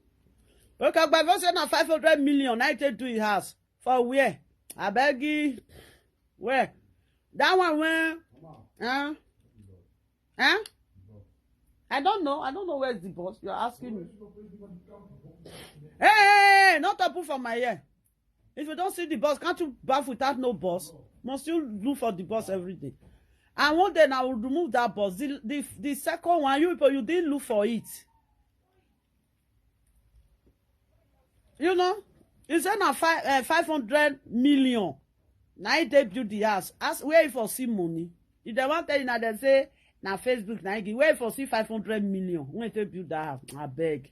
Okay, Agbavo say na five hundred million. Now you take do your house for where? I beg you. Where? That one when? Huh? Huh? I don't know. I don't know where's the boss. You're asking me. Hey, hey, hey, not to put for my ear. If you don't see the boss, can't you bath without no boss? Must you look for the boss every day? And one day now, we'll remove that boss. The, the, the second one, you people, you didn't look for it. You know, you say na five, uh, five hundred million. Now they build the house. Ask where you for see money. If they want tell you now, they say na Facebook now. Where you for see five hundred million? When they build that house, I beg.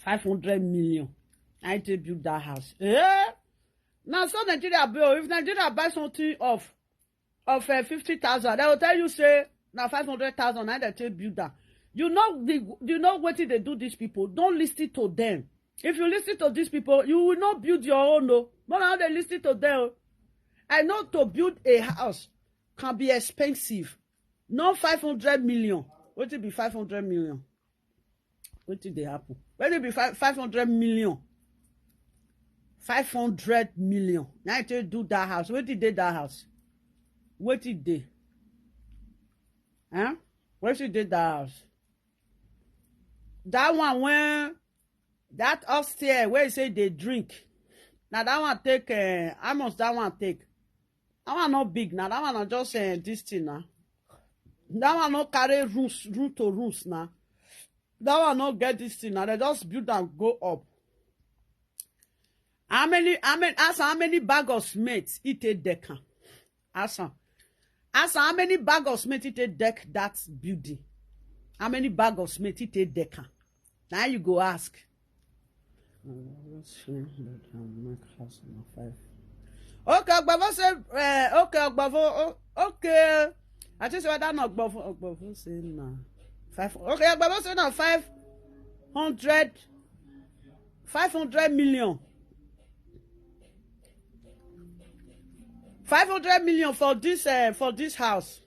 Five hundred million. I take build that house. Eh? Now so Nigeria bill. If Nigeria buy something of of uh, fifty thousand, they will tell you say now five hundred thousand. Now they take build that. You know the you know what they do these people. Don't listen to them. If you listen to these people, you will not build your own. No, but now they listen to them. I know to build a house can be expensive. Not five hundred million. What it be five hundred million? What did they happen? What it be five five hundred million? Five hundred million. Now I tell you do that house. What did they that house? What did they? Huh? What did they that house? That one when that upstairs where you say they drink. Now that one take uh, how much that one take? That one not big now. That one not just uh, this thing now. That one not carry rooms room to rooms now. That one not get this thing now. They just build and go up. How many how many as how many bag of cement it take deck? As how as how many bag of cement it take deck that building? How many bag of cement it take deck? Now you go ask. Okay, Ogbavo say, uh, okay, Ogbavo, oh, okay. I just said that not Ogbavo. Ogbavo say no. Five. Okay, Ogbavo say no five hundred, five hundred million. Five hundred million for this uh, for this house.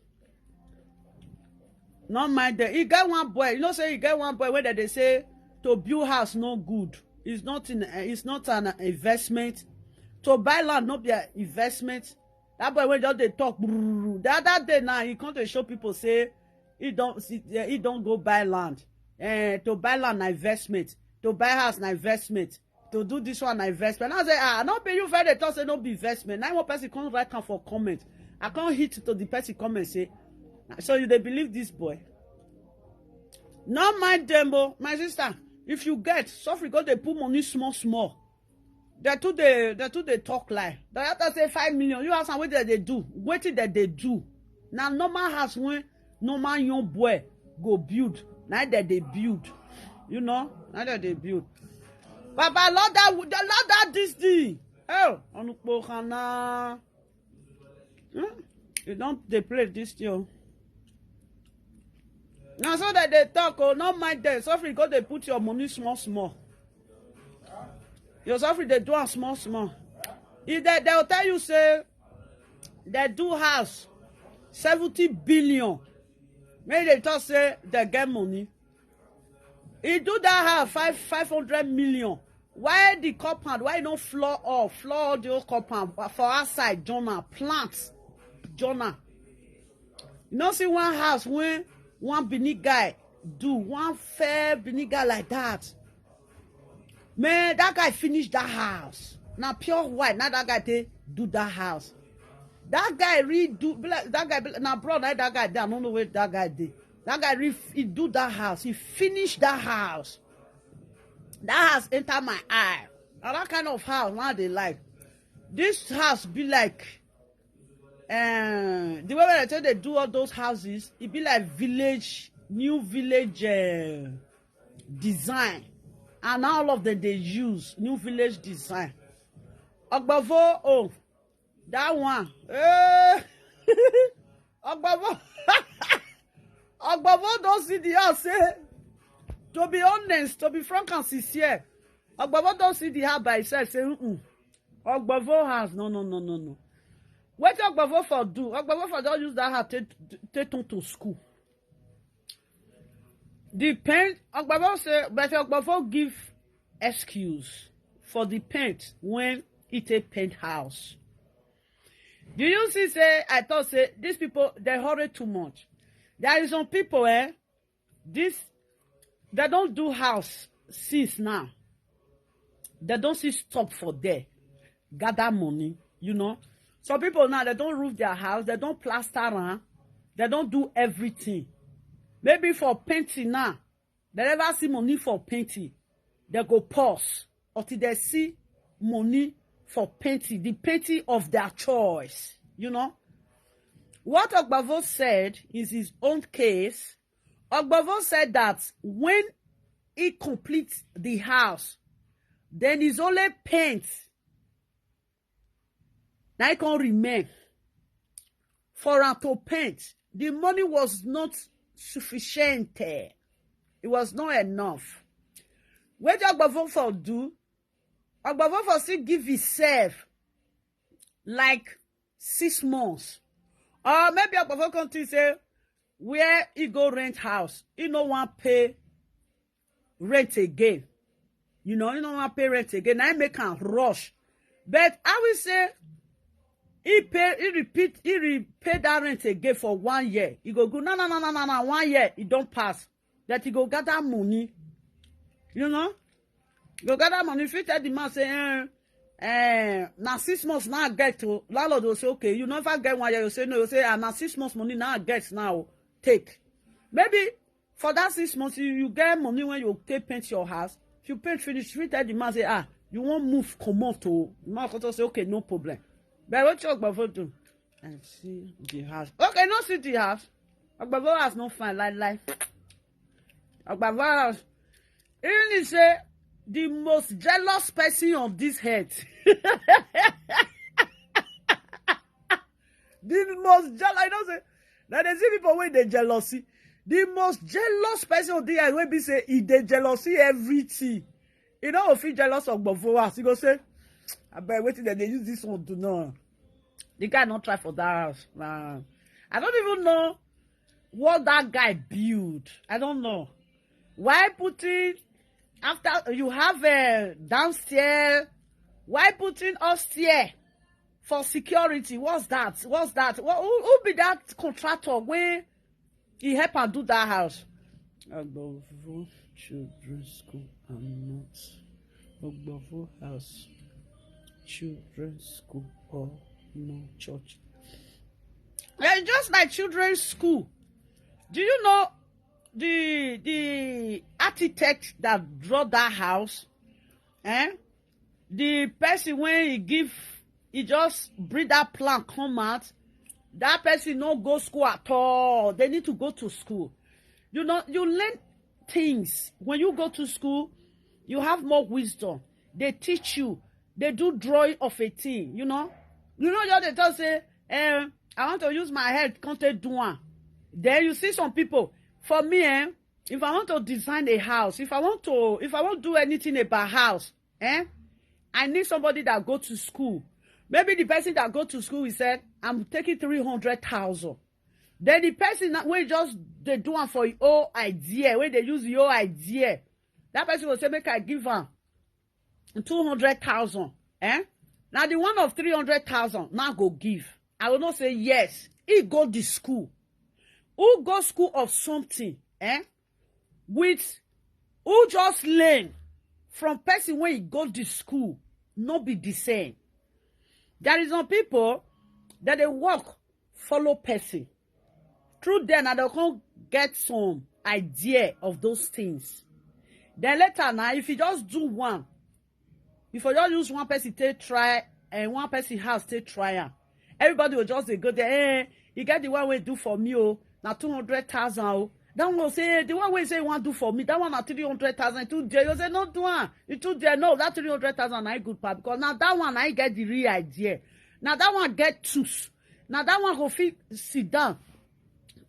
No mind them. He get one boy. You know, say he get one boy where they say to build house no good. It's not in. Uh, it's not an investment. To buy land not be an investment. That boy when just they talk. Brrr, the other day now he come to show people say he don't he, eh, he don't go buy land. Eh, to buy land na investment. To buy house na investment. To do this one na investment. I say ah, not be you fair they talk say no be investment. Now one person come write am for comment. I can't hit to the person comment say, so you they believe this boy? No mind them, oh, my sister. If you get suffer, go they put money small small. They too they they too they talk lie. They have to say five million. You ask them what they, they do. What did that they do? Now normal house when normal young boy go build. Now that they build. You know, now that they build. Baba, Lord that would the Lord that this thing. Oh, on Pohana. Hmm? You don't they play this thing. Now so that they talk, oh, not mind them. So if you go, they put your money small small. Your suffering they do am small small. If they they'll tell you say they do house seventy billion. Maybe they talk say they get money. He do that house five five hundred million. Why the compound? Why no floor all? Floor all the whole compound for outside. Jonah plant. Jonah. You know, see one house when one Benin guy do one fair Benin guy like that. Man, that guy finish that house. Now pure white. Now that guy they do that house. That guy read do be like- that guy be like- now bro, now that guy there, I don't know where that guy did. That guy re- he do that house. He finished that house. That house enter my eye. Now that kind of house now they like. This house be like uh, the way I tell they do all those houses, it be like village, new village uh, design. And all of them they use new village design. Ogbavo, oh, that one. Eh. Ogbavo. Ogbavo don't see the house. Eh? To be honest, to be frank and sincere, Ogbavo don't see the house by himself. Say, mm-mm. Ogbavo house. No, no, no, no, no. What Ogbavo for do? Ogbavo for don't use that house take take turn to school. The paint, Ogbavo say, but Ogbavo give excuse for the paint when he take paint house. Do you see say I thought say these people they hurry too much. There is some people eh This, they don't do house since now. They don't see stop for there. Gather money, you know. Some people now, they don't roof their house, they don't plaster am, they don't do everything. Maybe for painting now, they never see money for painting. They go pause until they see money for painting, the painting of their choice, you know. What Ogbavo said is his own case. Ogbavo said that when he completes the house, then his only paint now he can remain for am to paint. The money was not sufficient. It was not enough. What Ogbavo for do? Ogbavo for still give himself like six months. Or maybe Ogbavo come think say where he go rent house, he no wan pay rent again. You know, he no wan pay rent again. Na him make am rush. But I will say he pay, he repeat, he repay that rent again for one year. He go go, no, no, no, no, no, no, one year, he don't pass. That he go gather money. You know? He go gather money. If you tell the man, say, eh, eh, now six months now I get to, landlord will say, okay, you never get one year. You say, no, you say, ah, now six months money now I get now. Take. Maybe for that six months, you, you get money when you take paint your house. If you paint finish, if you tell the man, say, ah, you won't move, come out. Oh. The man will say, okay, no problem. But what you Ogbavo do? And see the house. Okay, no see the house. Ogbavo house no fine, like, like. Ogbavo house. Even he say the most jealous person on this earth. The most jealous, I don't say, now they see people when they jealousy. The most jealous person on the earth will be say, if they jealousy everything. You know, if he jealous of Ogbavo house, he go say, I bet waiting that they use this one to know. The guy not try for that house. Nah. I don't even know what that guy built. I don't know. Why putting after you have a downstairs? Why putting upstairs for security? What's that? What's that? What, who, who be that contractor where he help and do that house? Ogbavo Children's School and not Ogbavo House Children's School or no church. And just like children's school, do you know the the architect that draw that house? Eh? The person when he give, he just bring that plan come out. That person no go school at all. They need to go to school. You know, you learn things when you go to school. You have more wisdom. They teach you. They do drawing of a thing. You know, you know, just they talk say, eh, I want to use my head, can't take do one. Then you see some people. For me, eh, if I want to design a house, if I want to, if I want to do anything about house, eh, I need somebody that go to school. Maybe the person that go to school, he said, I'm taking three hundred thousand. Then the person that will just they do one for your idea, where they use your idea. That person will say, make I give am two hundred thousand. Eh? Now the one of three hundred thousand now go give. I will not say yes. He go the school. Who go school of something? Eh? With who just learn from person when he go the school, not be the same. There is some people that they work, follow person. Through them, and they can get some idea of those things. Then later now, if you just do one, if you just use one person take try and one person house take try am, everybody will just dey go there. Eh, you get the one wey do for me, oh, na two hundred thousand, oh. That one go say, "Eh, the one wey say you wan do for me, that one na three hundred thousand, e too dear." You say, "No do am, e too dear." No, that three hundred thousand na e good pass, because na that one na e get the real idea. Na that one get tools. Na that one go fit sit down,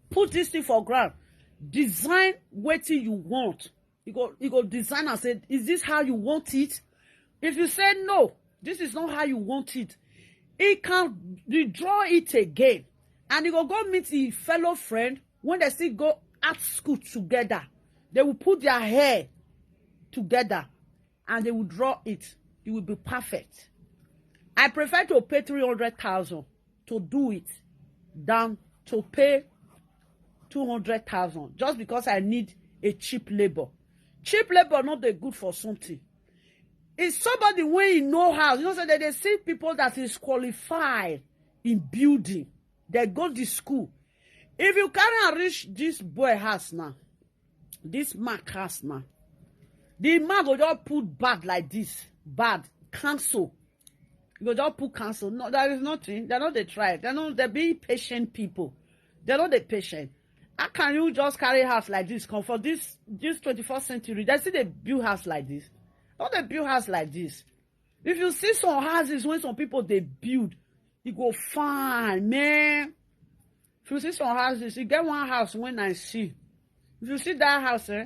put this thing for ground, design wetin you want. You go, you go design and say, "Is this how you want it?" If you say, "No, this is not how you want it," he can redraw it again. And he go go meet his fellow friend when they still go art school together. They will put their hair together and they will draw it. It will be perfect. I prefer to pay three hundred thousand to do it than to pay two hundred thousand just because I need a cheap labor. Cheap labor not dey good for something. It's somebody when you know how. You know, so that they see people that is qualified in building. They go to school. If you carry and reach this boy house now, this Mark house now, the man go just put bad like this. Bad. Cancel. You go just put cancel. No, there is nothing. They're not they try. They're not they be patient people. They're not the patient. How can you just carry house like this? Come for this this twenty-first century. They see they build house like this. Don't they build house like this? If you see some houses when some people they build, it go fine, man. If you see some houses, you get one house when I see. If you see that house, eh,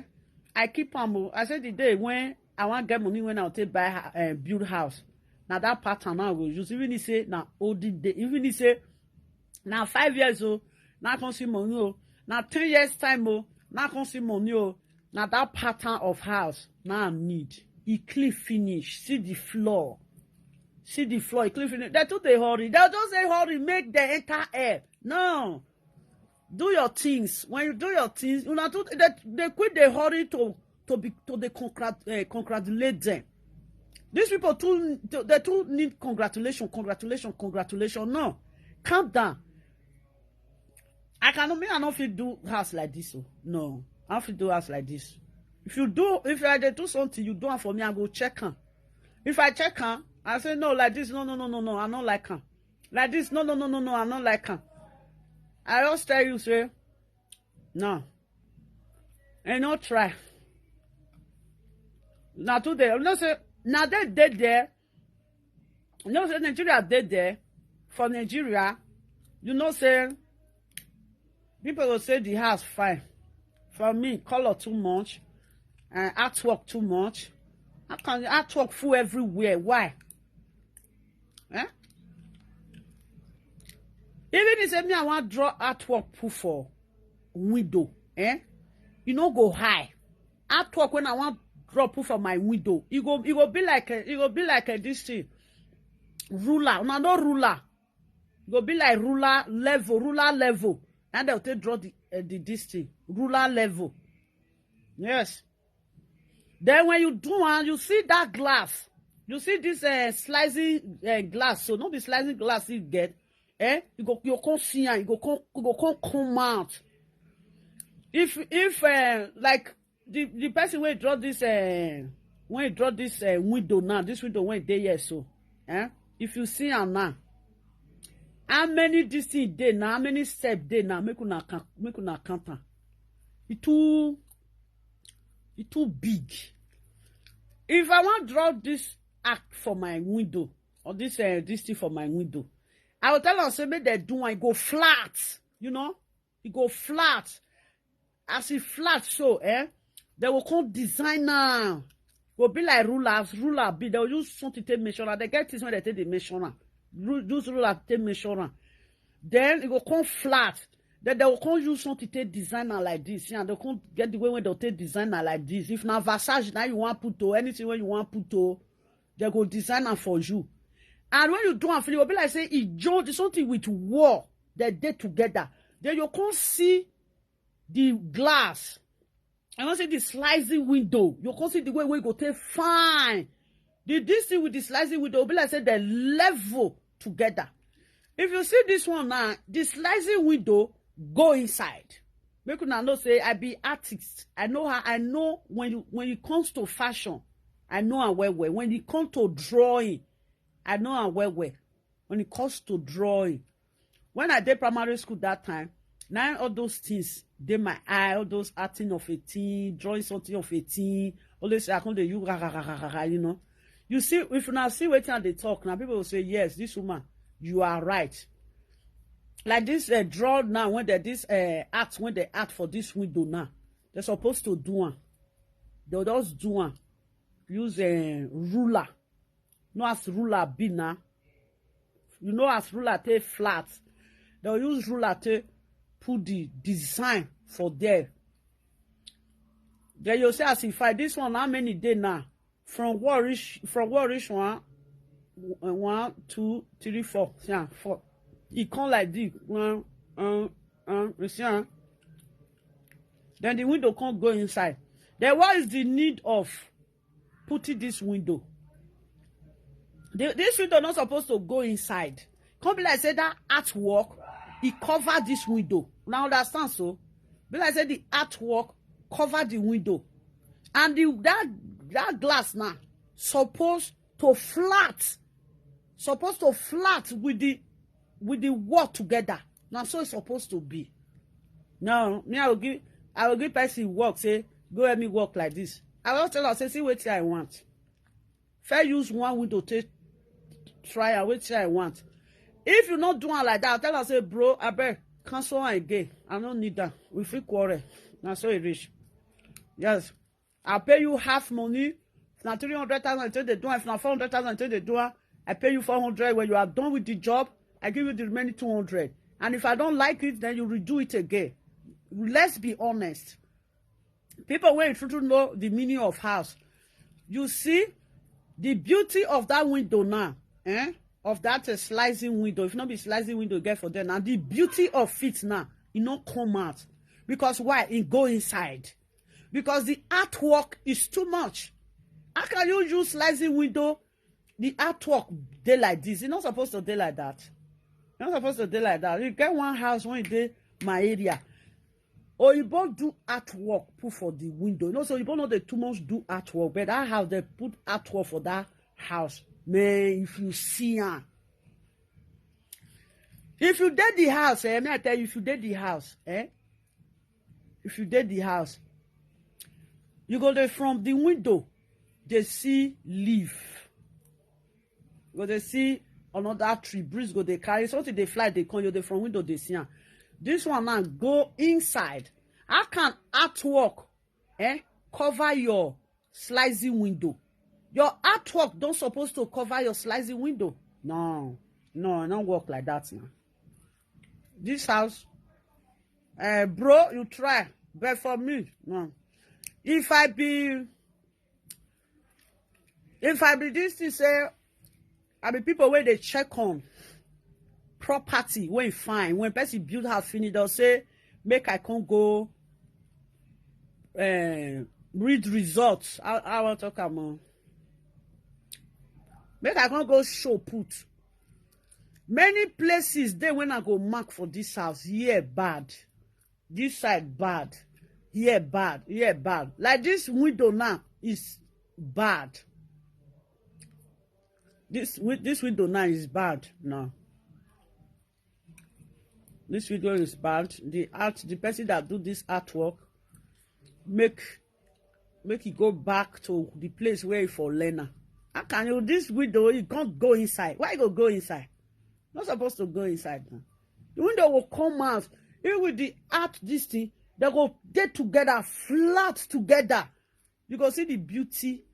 I keep am o. I say the day when I wan get money when I take buy uh, build house. Now that pattern now go use. Even if say now old day, even if say now five years o, now come see money o. Now ten years time o, now come see money o. Now that pattern of house now I need. E clean finish. See the floor. See the floor. E clean finish. They too they hurry. They just say hurry, make them enter air. No. Do your things. When you do your things, you know, they, they quit the hurry to to be to the congrat, uh, congratulate them. These people too they too need congratulation, congratulation, congratulation. No, calm down. I cannot me I don't feel do house like this. So no, I don't feel do house like this. If you do, if I dey do something, you do am for me, I go check am. If I check am, I say no like this, no no no no no, I don't like am. Like this, no no no no no, I don't like am. I just tell you say no, and no try. Now today, you know say now they dead there. You know say Nigeria dead there. For Nigeria, you know say people will say the house fine. For me, color too much, and artwork too much. How can artwork full everywhere? Why? Eh? Even if say me I want draw artwork put for window, eh? You no go high. Artwork when I want draw put for my window, it go it go be like a, it go be like a this thing. Ruler, una no ruler. It go be like ruler level, ruler level. And they'll take draw the uh, the this thing, ruler level. Yes. Then when you do one, you see that glass. You see this uh, slicing uh, glass. So not be slicing glass you get. Eh? You go you can't see and you go come you go come come out. If if uh, like the the person will draw this uh, when you draw this uh, window now, this window when they here so, eh? If you see am now, how many this thing dey now? How many step dey now? Make una count, make una count am. It too it too big. If I want draw this act for my window or this uh, this thing for my window, I will tell am say make dem do am, e go flat, you know, e go flat. As e flat so, eh, they will come design am. Go be like ruler, as ruler be, they will use something take measure am. They get things when they take the measure am. Ru- Use ruler take measure am. Then e go come flat. Then they will come use something take design am like this. Yeah, they come get the way when they take design am like this. If na visage now you want put to anything when you want put to, they go design am for you. And when you do am finish, e go be like say e join the something with wall that dey together. Then you come see the glass. I wan say the slicing window. You come see the way wey e go take fine. The this thing with the slicing window be like say they level together. If you see this one now, the slicing window go inside. Make una know say I be artist. I know how I know when you when it comes to fashion, I know am well well. When it comes to drawing, I know am well well. When it comes to drawing, when I did primary school that time, now all those things dey my eye, all those acting of a teen, drawing something of a teen, always I come dey you, you know. You see, if you now see wetin I dey talk now, people will say, yes, this woman, you are right. Like this uh, draw now when they this uh, act when they act for this window now, they're supposed to do one. They'll just do one. Use a ruler. No as ruler be now. You know as ruler take flat. They'll use ruler to put the design for there. Then you say as if I this one how many day now? From what reach from what reach one, uh, one, two, three, four. Yeah, four. It come like this. One, um, um, you see, huh? Then the window can't go inside. Then what is the need of putting this window? The, this window not supposed to go inside. Can't be like say that artwork, it cover this window. Now understand so? Be like say the artwork cover the window. And the that that glass now supposed to flat, supposed to flat with the with the wall together. Now so it's supposed to be. Now me I will give I will give person work, say, "Go help me work like this." I will tell her, say, "See what I want." Fair use one window take try and wait till I want. If you not do am like that, tell am say, "Bro, I beg, cancel am again. I don't need that. We fit quarrel." Now so it reach. Yes. I pay you half money. If na three hundred thousand take dey do am, if na four hundred thousand take dey do am, I pay you four hundred. When you are done with the job, I give you the remaining two hundred. And if I don't like it, then you redo it again. Let's be honest. People wey true true know the meaning of house. You see, the beauty of that window now, eh? Of that uh, slicing window. If not be slicing window get for them, now the beauty of it now, it not come out. Because why? It go inside. Because the artwork is too much. How can you use slicing window? The artwork dey like this. It's not supposed to dey like that. It's not supposed to dey like that. You get one house when dey my area. Oyibo do artwork put for the window. You know, so Oyibo no dey too much do artwork, but that house they put artwork for that house. Man, if you see am, if you dey the house, eh, may I tell you, if you dey the house, eh, if you dey the house, you go dey from the window, they see leaf. You go dey see another tree, breeze go dey carry something, they fly, they come, you dey from window, they see am. This one now go inside. How can artwork, eh, cover your slicing window? Your artwork don't supposed to cover your slicing window. No, no, it don't work like that now. This house, uh, bro, you try, but for me, no. If I be, if I be this thing say, I be people where they check on property when fine, when person build house finish, they'll say, "Make I can't go uh, read results." I, I want to come on. Make I can't go show put. Many places they when I go mark for this house, here bad, this side bad, here bad, here bad. Like this window now is bad. This wi- this window now is bad now. This window is bad. The art, the person that do this artwork, make make it go back to the place where it for learner. How can you this window? You can't go inside. Why you go go inside? Not supposed to go inside now. The window will come out. Even with the art, this thing, they go dey together, flat together. You go see the beauty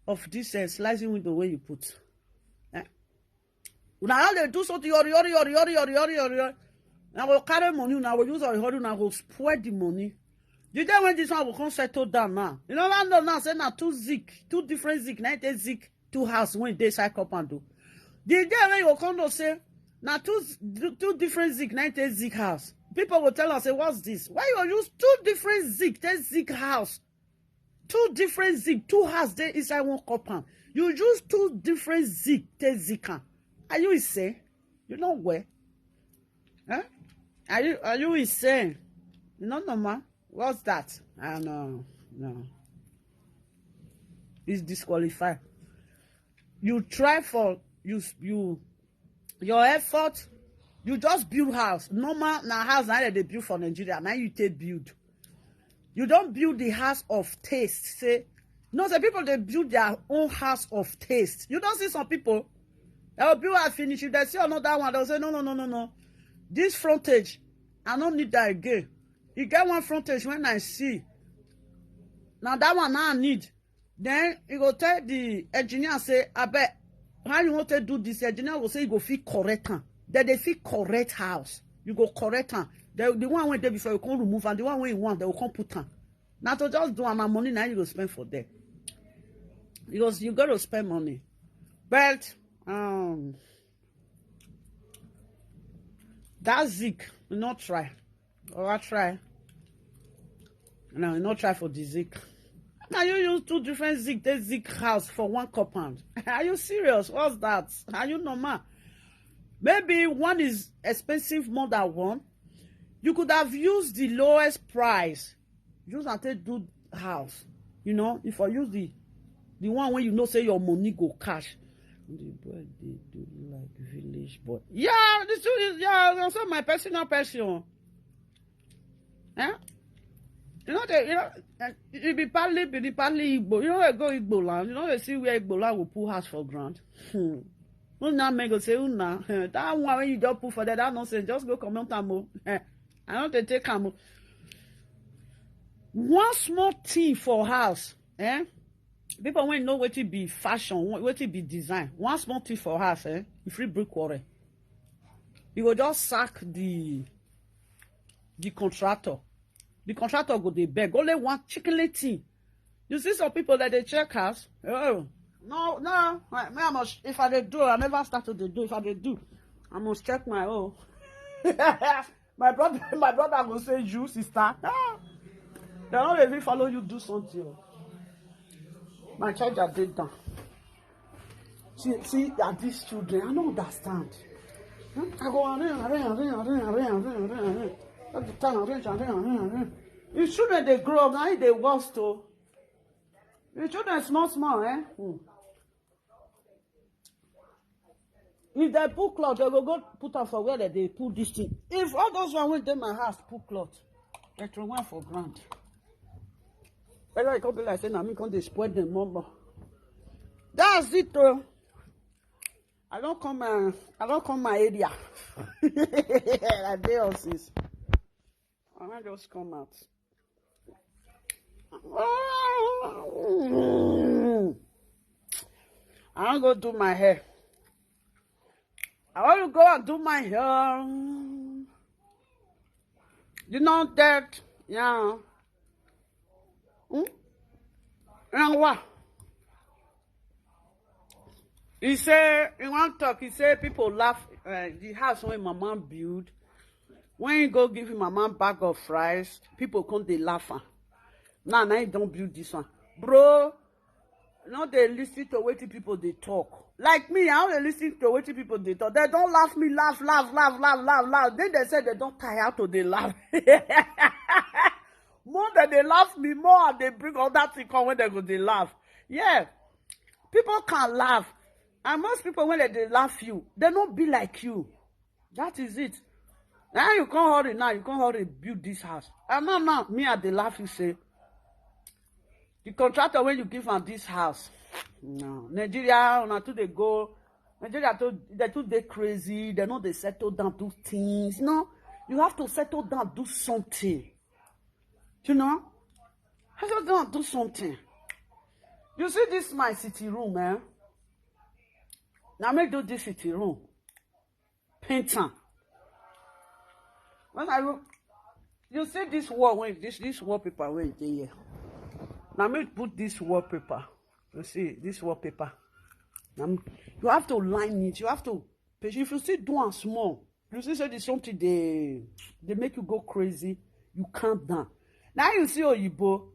of this uh, slicing window where you put. Eh? Una all dey do something, yori, yori, yori, yori, yori, yori, yori, yori. Una go carry money, una go use yori, yori, una go spoil the money. The day when this one go come settle down now, you know, landlord now say na two zik, two different zik, na im take zik two house wey dey inside compound o. The day when you go come know say na two z- two different zik, na im take zik house. People go tell am say, "What's this? Why you use two different zik take zik house?" Two different zik, two house dey inside one compound. You use two different zik take zik am. Are you insane? You know where? Huh? Are you are you insane? You no normal. What's that? I know. No. It's disqualified. You try for you you your effort. You just build house. Normal na house na dem dey build for Nigeria. Na you take build. You don't build the house of taste. Say, no, the people they build their own house of taste. You don't see some people. They'll build and finish. If they see another one, they'll say, "No, no, no, no, no. This frontage, I don't need that again." You get one frontage when I see. Now that one I need. Then you go tell the engineer say, "I bet how you want to do this?" The engineer will say you go fit correct am. Then they fit correct house. You go correct am. The, the one wey dey before you come remove am. The one wey you want, they will come put am. Now to just do am, na money now you go spend for there. Because you got to spend money. But um, that zik, not try. Or I try. Now, you no try for the zinc. How can you use two different zinc, take zinc house for one compound? Are you serious? What's that? Are you normal? Maybe one is expensive more than one. You could have used the lowest price. Use and take do house. You know, if I use the the one when you know say your money go cash. The boy they do like village boy. Yeah, this is, yeah, also my personal person. Eh? You know, they, you know, eh, you be partly, be partly Igbo. You know, they go Igbo land. You know, they see where Igbo land will put house for ground. Hmm. Who now make go say, who now? That one when you don't put for there, that nonsense. Just go comment am o. Eh, I don't take am o. One small thing for house. Eh? People when know what it be fashion, what it be design. One small thing for house, eh? If you break quarrel, you go just sack the the contractor. The contractor go dey beg. Only one chicken thing. You see some people that they check house. Oh, no, no. My, me, I must, if I dey do, I never start to dey do. If I dey do, I must check my own. My brother, my brother go say you, sister. Ah, they don't even follow you do something. My charger dey down. See, see, are these children? I don't understand. Hmm? I go arrange, arrange, arrange, arrange, arrange, arrange, arrange, arrange. All the time, arrange, arrange, arrange, arrange. If children they grow up, now they worse too. If children small, small, eh? Hmm. If they put cloth, they go go put am for where they, they put this thing. If all those one wey dey my house put cloth, they throw one for ground. Whether I come be like say na me come dey spoil them more more. That's it o. I don't come my, I don't come my area. I dey on since. I might just come out. I wan go do my hair. I want to go and do my hair. You know that, yeah. Hmm? And what? He say, he wan talk, he say people laugh, uh, the house when mama build, when he go give him mama bag of rice, people come dey laugh am. Now, now he don't build this one. Bro, no dey listen to wetin people dey talk. Like me, I only listen to wetin people dey talk. They don't laugh me, laugh, laugh, laugh, laugh, laugh, laugh. Then they say they don't tire to dey laugh. More than they laugh me, more and they bring all that thing come when they go dey laugh. Yeah, people can laugh. And most people, when they, they laugh you, they don't be like you. That is it. Now you can't hurry now. You can't hurry build this house. And now, now, me, I dey laugh you say, the contractor, when you give am this house, no, Nigeria, una too dey go. Nigeria too, they too dey crazy. They know they settle down, do things. You know, you have to settle down, do something. You know, I just don't do something. You see this my city room, eh? Now me do this city room. Paint am. When I look, you see this wall, when this, this wallpaper when dey here. Now me put this wallpaper. You see this wallpaper. Now me, you have to line it. You have to, if you see do am small, you see say the something they, they make you go crazy. You calm down. Now you see Oyibo.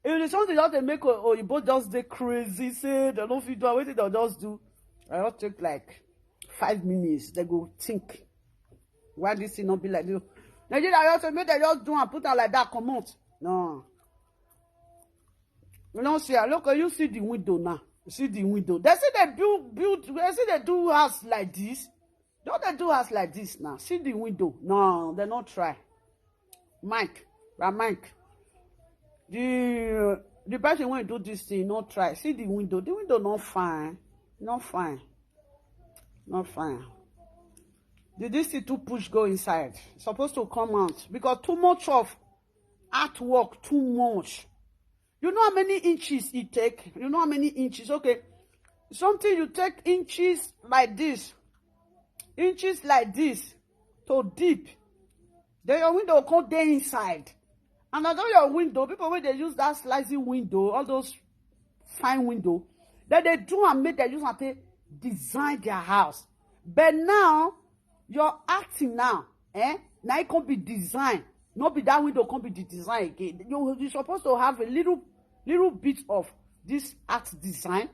If the something just dey make O-, Oyibo just dey crazy, say they don't fit do wetin they just do. I just take like five minutes. They go think why this thing not be like this. Nigeria just say make they just do and put am like that, comot. No. You know, see, I look, you see the window now. You see the window. They say they build, build, they say they do house like this. Don't they do house like this now? See the window. No, they not try. Mike, Ra Mike. The, the person when do this thing, not try. See the window. The window not fine. Not fine. Not fine. The, this thing too push go inside. It's supposed to come out. Because too much of artwork, too much. You know how many inches it take? You know how many inches? Okay. Something you take inches like this. Inches like this to deep. Then your window come dey inside. And although your window, people when they use that slicing window, all those fine window, then they do and make they use and take design their house. But now, your acting now, eh? Now it can be design. No be that window come be the design again. You, you supposed to have a little, little bit of this art design.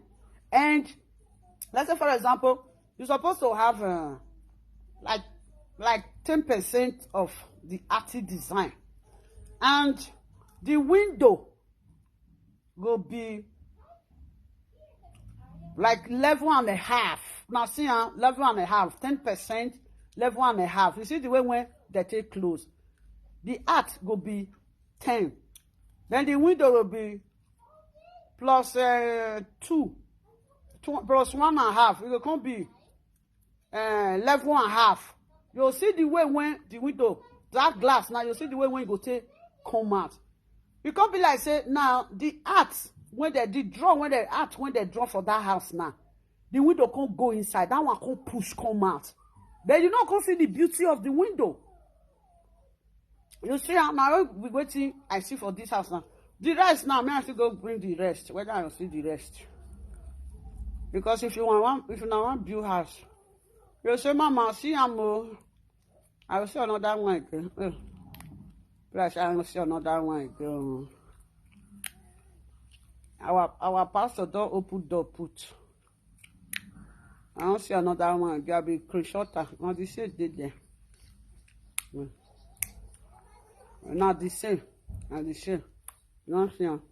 And let's say, for example, you're supposed to have, uh, like, like ten percent of the arty design. And the window go be like level and a half. Now see, uh, level and a half, ten percent, level and a half. You see the way when they take close, the art go be ten. Then the window will be plus, uh, two, two plus one and a half. It will come be, uh, level and a half. You'll see the way when the window, that glass now, you'll see the way when you go take come out. You can't be like say now the art when they did draw, when they art when they draw for that house now, the window can't go inside. That one can't push come out. Then you not gonna see the beauty of the window. You see, I'm now we waiting. I see for this house now. The rest now, may I still go bring the rest. Whether I see the rest, because if you want one, if you now want build house, you say, "Mama, see, I'm oh, I will see another one again." Eh. Plus, I will see another one again. Our our pastor don't open door put. I don't see another one. There be screenshotter. Now the same dey there. Mm. Now the same. Now the same. You don't see am.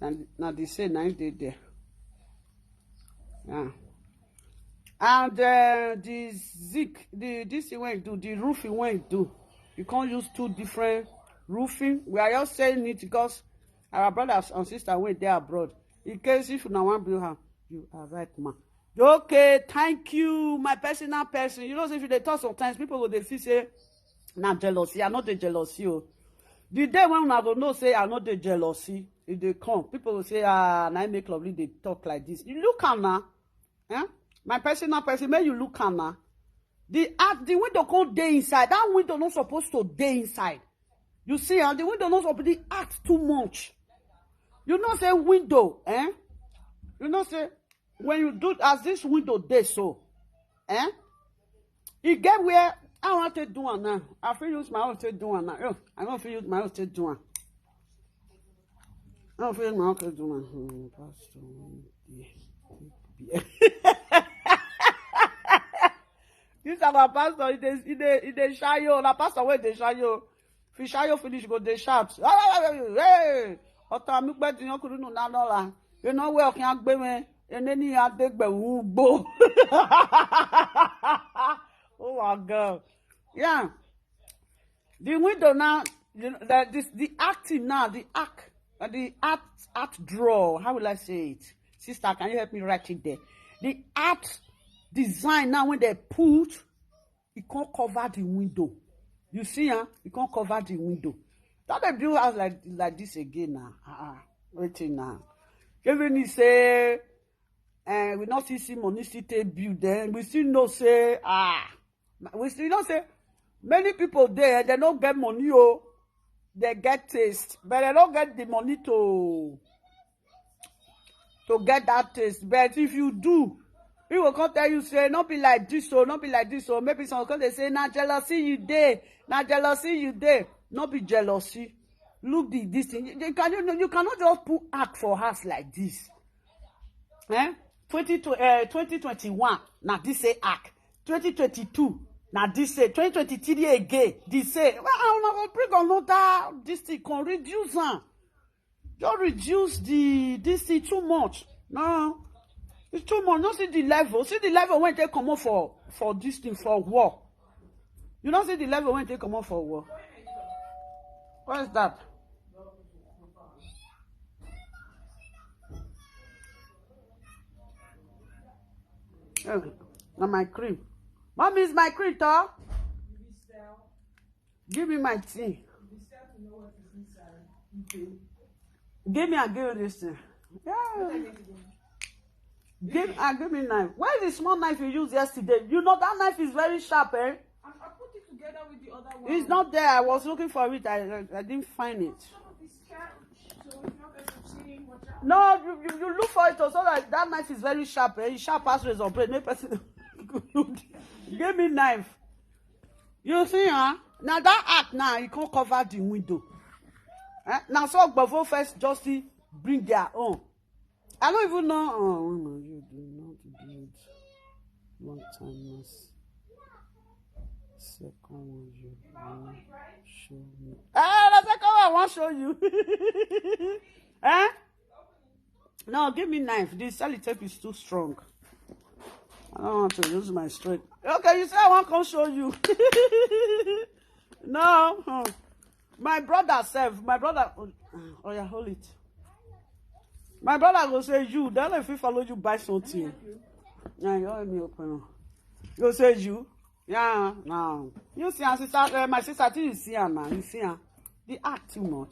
Now, now the same. Now it dey there. Yeah. And, uh, the zinc, the this thing wey do, the roofing wey do, you can't use two different roofing. We are just saying it because our brothers and sisters wey dey abroad, in case if una wan build am, you are right, man. Okay, thank you, my personal person. You know, if you dey talk sometimes, people go dey feel say na jealousy. I no dey jealousy o. The day when una go know say I no dey jealousy, if they come, people will say, "Ah, na im make Lovely dey talk like this." You look am now, eh? My personal person, make you look am now. The art, the window can't dey inside. That window not supposed to dey inside. You see, and the window not supposed to act too much. You know say window, eh? You know say when you do as this window dey so, eh? E get where I want to do am now. I fit use my own to do am now. Oh, I don't fit use my own to do am. I don't fit use my own to do am. Hmm, pastor, yeah. This our pastor, he dey, he dey, he dey shy o. Na pastor wey dey shy o. If you shy o finish, go dey shout. Hey! Ọ̀tá mi pẹ́ ti yan kúrú nù náà lọ́la. Iná wẹ̀ ọ̀kìn agbé mi. Ẹni ní adégbè ń gbó. Oh my God. Yeah. The window now, you know, the, this, the acting now, the act, uh, the art, art draw. How will I say it? Sister, can you help me write it there? The art design now when they put, it can't cover the window. You see, huh? It can't cover the window. That they build house like, like this again now. Uh-uh. Waiting now. Even he say, eh, we not see, see money still take build. Then we still know say, ah, we still know say many people there, they don't get money, oh, they get taste, but they don't get the money to, to get that taste. But if you do, people come tell you say, "Not be like this, oh, not be like this, oh." Maybe some come they say, "Na jealousy you dey, na jealousy you dey." Not be jealousy. Look the this thing. You, you can, you, know, you cannot just put act for house like this. Eh? Twenty to, uh, twenty twenty-one, now this say act. Twenty twenty-two, now this say. Twenty twenty-three again, this say. Well, I wanna bring another this thing, can reduce am. Just reduce the, this thing too much. No, it's too much. No see the level. See the level when they come up for, for this thing for war. You know, see the level when they come up for war. What is that? Eh, na my cream. Mommy, is my cream, too? Give me my tea. Give me and give you this thing. Yeah. Give and give me knife. Where is the small knife you used yesterday? You know that knife is very sharp, eh? I, I put it together with the other one. It's not there. I was looking for it. I, I, I didn't find it. No, you, you, you look for it also. That, that knife is very sharp, eh? It's sharp as razor blade. Make person give me knife. You see, huh? Now that act now, you can't cover the window. Eh? Now, so Gbavo first just see bring their own. I don't even know. Oh, no, you do not build long time must. Second one, you won't show me. Ah, the second one, I won't show you. Eh? No, give me knife. This sellotape is too strong. I don't want to use my strength. Okay, you say I won't come show you. No. Hmm. My brother self, my brother, oh, oh yeah, hold it. My brother go say, "You, that if he follow you buy something." Yeah, you help me open am. Go say, "You." Yeah, now. You see, and sister, uh, my sister, till you see her now, you see her. The act too much.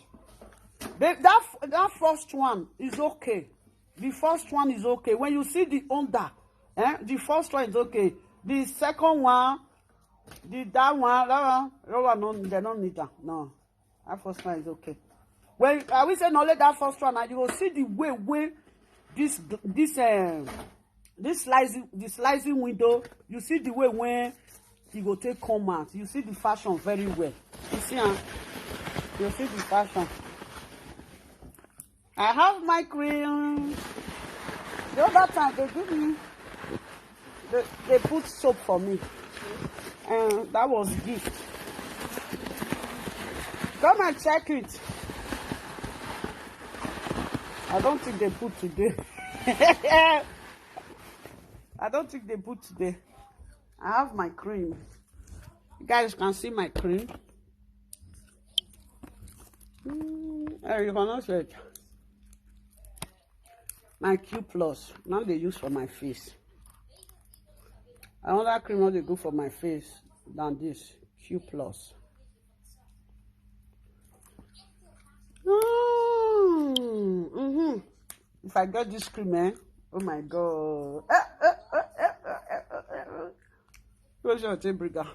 The, that, f- that first one is okay. The first one is okay. When you see the under, eh, the first one is okay. The second one, the that one, that one, that one, no, they don't need that. No, that first one is okay. When I will say no, let that first one, and you will see the way when this this um this slicing the slicing window. You see the way when he go take come out. You see the fashion very well. You see, huh? You see the fashion. I have my cream. The other time they give me, they, they put soap for me. And that was gift. Come and check it. I don't think they put today. I don't think they put today. I have my cream. You guys can see my cream. Mm, eh, you cannot see it. My Q plus. Now they use for my face. Another cream not they go for my face than this. Q plus. Mm, mm-hmm. If I get this cream, eh? Oh my God. Eh, eh, eh, eh, eh, eh, eh, eh. Where's your tape breaker?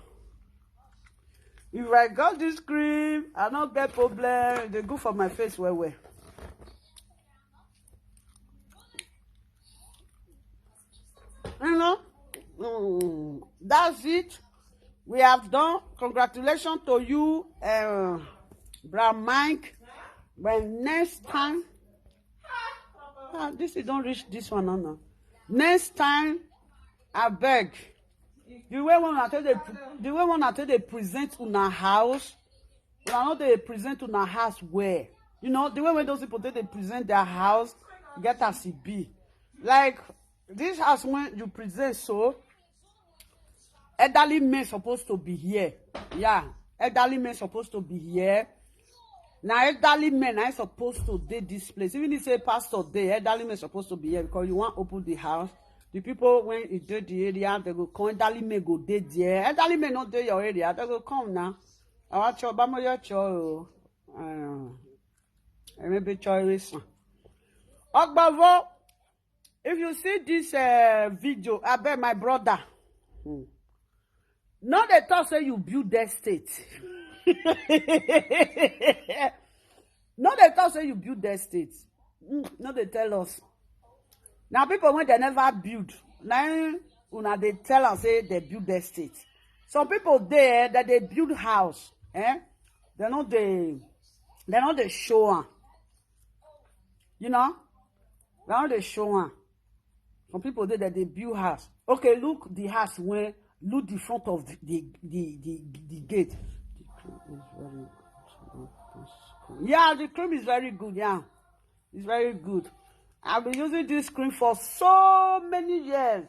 If I got this cream, I don't get problem. They go for my face well well. You know, mm, that's it. We have done. Congratulations to you, uh, Brown Mike. When next time, ah, this you don't reach this one, no, no. Next time, I beg. The way one I tell the the way one I tell they present una house, una no dey present una house well. You know, the way when those people take dey present their house, get as e be. Like this house when you present so, elderly men supposed to be here. Yeah, elderly men supposed to be here. Now elderly men are supposed to dey this place. Even if say pastor dey, elderly men supposed to be here because you want open the house. The people when you dey the area, they go come. Elderly men go dey there. Elderly men not dey your area, they go come now. Our chop, I'm your chop. Uh, maybe choice. Ogbavo, if you see this uh, video, I bet my brother. Hmm. No, they talk say you build that state. No, they talk say you build that state. Mm, no, they tell us. Now people when they never build, now una they tell us say they build that state. Some people there that they build house, eh? They know they they know they show am. You know, they know they show am. Some people dey that they build house. Okay, look the house when look the front of the the the, the, the gate. The cream is very good. Yeah, the cream is very good. Yeah, it's very good. I've been using this cream for so many years.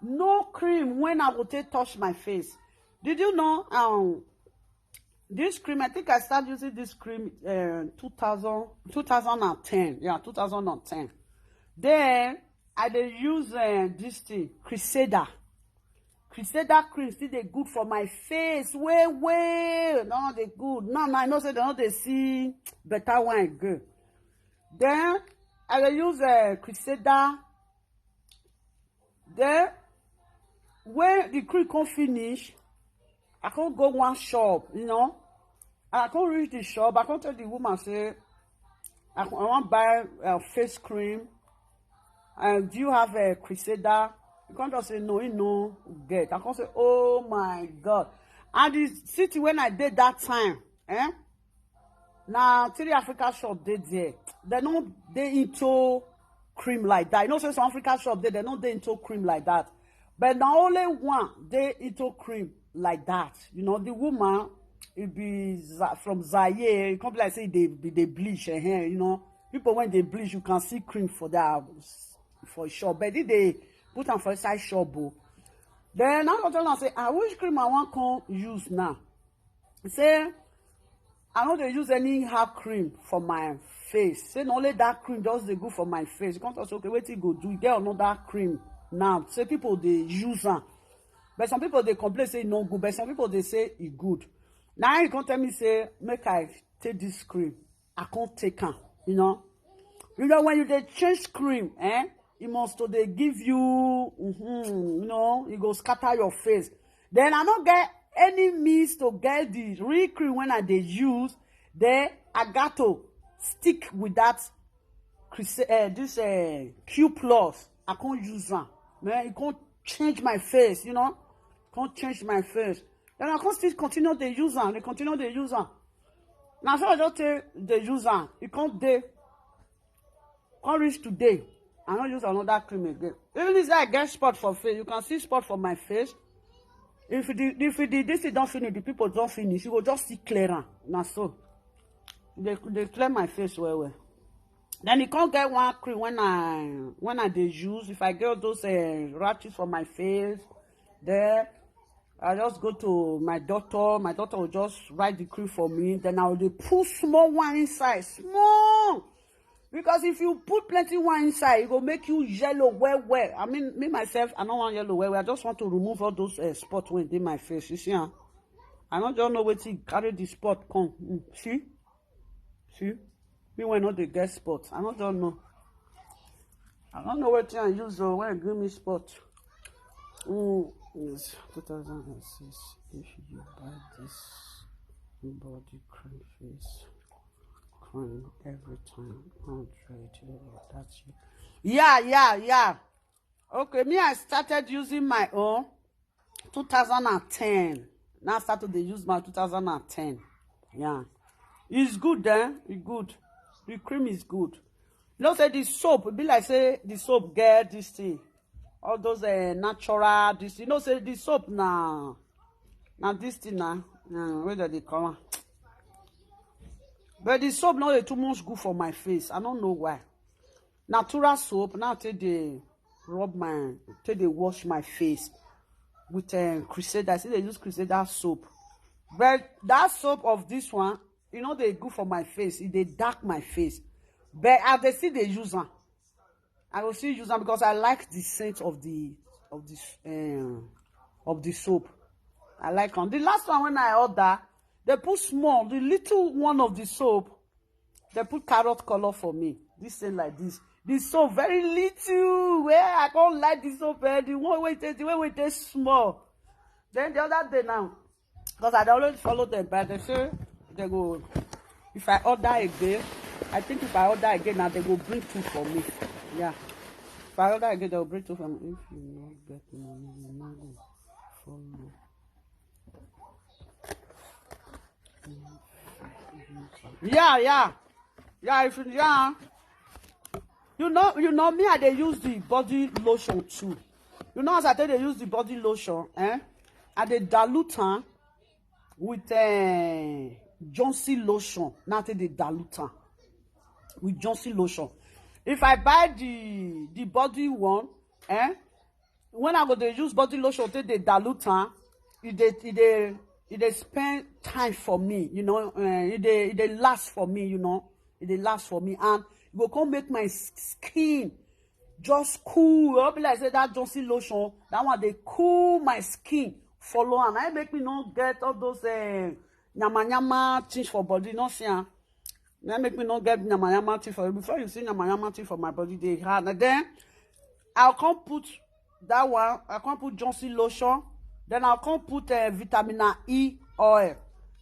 No cream when I go take touch my face. Did you know? Um, this cream, I think I started using this cream uh, two thousand, two thousand and ten. Yeah, two thousand and ten. Then I dey use uh, this thing, Crusader. Crusader cream still dey good for my face. Way, way. No, they good. No, no, I know say they no dey see better one again. Then I dey use uh, Crusader. Then when the cream come finish, I come go one shop, you know. And I come reach the shop, I come tell the woman say, I, I want buy uh, face cream. And do you have a Crusader? You can't just say no, you know, get. I can't say, oh my God. And the city when I did that time, eh? Now three Africa shop dey there. They no dey into cream like that. You know, say some Africa shop dey, they no dey into cream like that. But na only one dey into cream like that. You know, the woman, it be Za- from Zaire. It come be like say they be they bleach, eh, eh, you know. People when they bleach, you can see cream for that for sure. But if they put am for inside shop, oh. Then I go tell am say, "Ah, which cream I wan come use now?" Say, "I no dey use anyhow cream for my face." Say, "Na only that cream just dey good for my face." You come talk say, "Okay, wetin you go do? You get another cream now." Say people dey use am. But some people dey complain say e no good. But some people dey say e good. Now you come tell me say, "Make I take this cream." I can't take am, you know. You know, when you dey change cream, eh? It must to dey give you, mhm, you know, you go scatter your face. Then I no get any means to get the real cream when I dey use. Then I got to stick with that Chris- uh, this uh, Q plus. I can't use am. Man, it can't change my face, you know. Can't change my face. Then I can't still continue to use am. They continue to use am. Now so I just take the use am. It can't dey. Can't reach today. I don't use another cream again. Even if I get spot for face, you can see spot for my face. If the if the this thing don't finish, the people don't finish, you go just see clear am. Now so they they clear my face well well. Then you can't get one cream when I when I dey use. If I get all those uh, rashes for my face, then I just go to my doctor. My doctor will just write the cream for me. Then I will dey put small one inside, small. Because if you put plenty one inside, it go make you yellow well well. I mean, me myself, I don't want yellow well well. I just want to remove all those uh, spots when in my face. You see, huh? I don't just know wetin carry the spot come. Mm, see, see, me when not the get spot. I don't just know. I don't know wetin I use or when give me spot. Mm, yes, two thousand and six. If you buy this body cream face cream every time, hundred euro. That's you. Yeah, yeah, yeah. Okay, me I started using my own two thousand and ten. Now I started to dey use my two thousand and ten. Yeah, it's good, eh? It's good. The cream is good. You know, say the soap, e be like say the soap get this thing. All those uh, natural, this, you know, say the soap na na this thing na uh, where do they come? But the soap no dey too much good for my face. I don't know why. Natural soap now take dey rub my take dey wash my face with um, Crusader. I say they use Crusader soap, but that soap of this one, you know, they good for my face. It dey dark my face, but I dey still dey use am. I go still use am because I like the scent of the of the um, of the soap. I like am. The last one when I order, they put small, the little one of the soap. They put carrot color for me. This thing like this. This soap very little. Where I can't like this soap. Eh? The one wey take the way wey take small. Then the other day now, because I dey always follow them, but they say they go. If I order again, I think if I order again now, they go bring two for me. Yeah. If I order again, they will bring two for me. If you no get money, you no go follow. Yeah, yeah. Yeah, if you yeah. You know, you know me, I dey use the body lotion too. You know, as I tell they use the body lotion, eh? I dey dilute am with uh, Johnson lotion. Now I take dey dilute am with Johnson lotion. If I buy the the body one, eh? When I go dey use body lotion take dey dilute am, e dey e dey e dey spend time for me, you know, uh, e dey e dey last for me, you know, e dey last for me, and e go come make my s- skin just cool. E be like say that Johnson lotion, that one dey cool my skin. Follow am, na im make me no get all those uh, nyama nyama things for body. No see am. That make me no get nyama nyama thing for you. Before you see nyama nyama thing for my body, they hard. And then I'll come put that one. I come put Johnson lotion. Then I'll come put uh, vitamin E oil.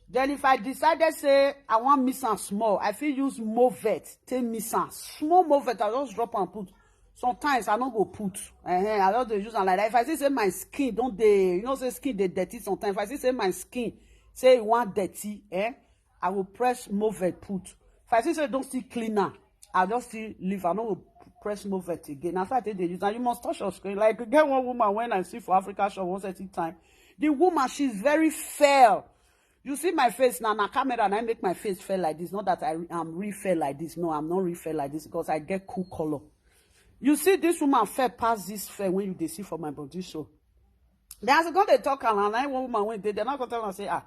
Then if I decided say I want mix am small, I fit use Movet take mix am. Small Movet, I just drop and put. Sometimes I no go put. Eh, I just dey use am like that. If I see say my skin don dey, you know say skin dey dirty sometimes. If I see say my skin say e wan dirty, eh, I go press Movet put. If I see say e don still clean am, I just still leave. I no go press Movet again. Na so I take dey use am. You must touch your screen. Like, e get one woman when I see for Africa shop one certain time. The woman, she's very fair. You see my face now, na camera na make my face fair like this. Not that I am real fair like this. No, I'm not real fair like this because I get cool color. You see this woman fair pass this fair when you dey see for my body so. Then as I go dey talk am, and I one woman wey dey there, now go tell am say, "Ah,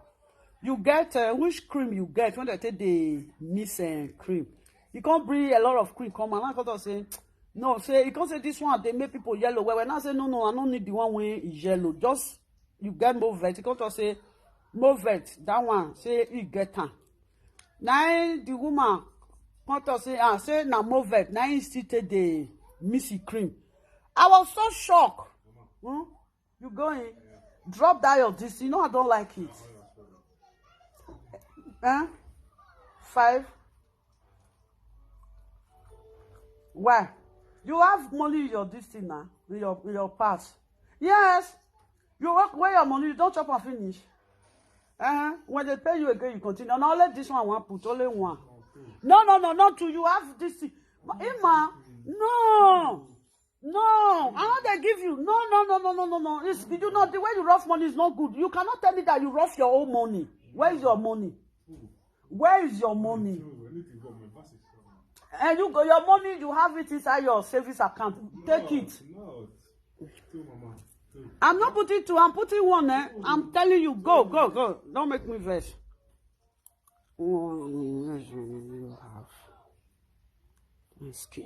you get, uh, which cream you get when they take the mix, uh, cream?" You can't bring a lot of cream come, and I go talk say, "No," say, you can't say this one dey make people yellow. Well, well, now say, "No, no, I don't need the one wey is yellow. Just you get Movet." You can't talk say, "Movet, that one," say you get am. Now the woman come talk say, "Ah, say na Movet, now he still take the missy cream." I was so shocked. Hmm? You going? Drop that your this. You know I don't like it. Eh? Five. Why? You have money in your this thing now, in your, in your purse. Yes. You work where your money, you don't chop and finish. Uh-huh. When they pay you again, you continue. And only this one, one put, only one. No, no, no, not two. You have this thing. Emma, no. No, I know they give you. No, no, no, no, no, no, no. It's, you know, the way you rough money is not good. You cannot tell me that you rough your own money. Where is your money? Where is your money? And you go, your money, you have it inside your savings account. Take it. I'm not putting two, I'm putting one, eh? I'm telling you, go, go, go. Don't make me vex.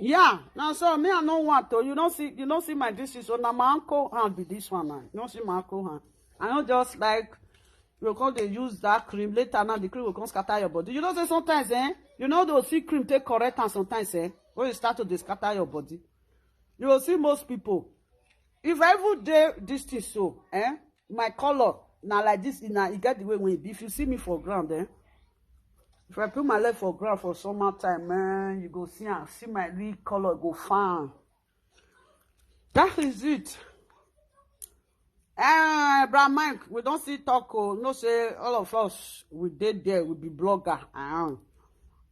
Yeah, now so me, I no want to. You don't see, you don't see my dishes. So now my uncle hand be this one now. You don't see my uncle hand. I don't just like you come dey use that cream. Later now the cream will come scatter your body. You know say sometimes, eh? You know they'll see cream take correct and sometimes, eh? When you start to dey scatter your body, you will see most people. If I even dey this thing so, eh? My color na like this. Now you get the way when if you see me for ground, eh? If I put my leg for ground for summer time, man, you go see and see my real color go fine. That is it. Eh, Bra Mike, we don't see talk. Oh, no, say all of us we did there, we be blogger. Uh-huh.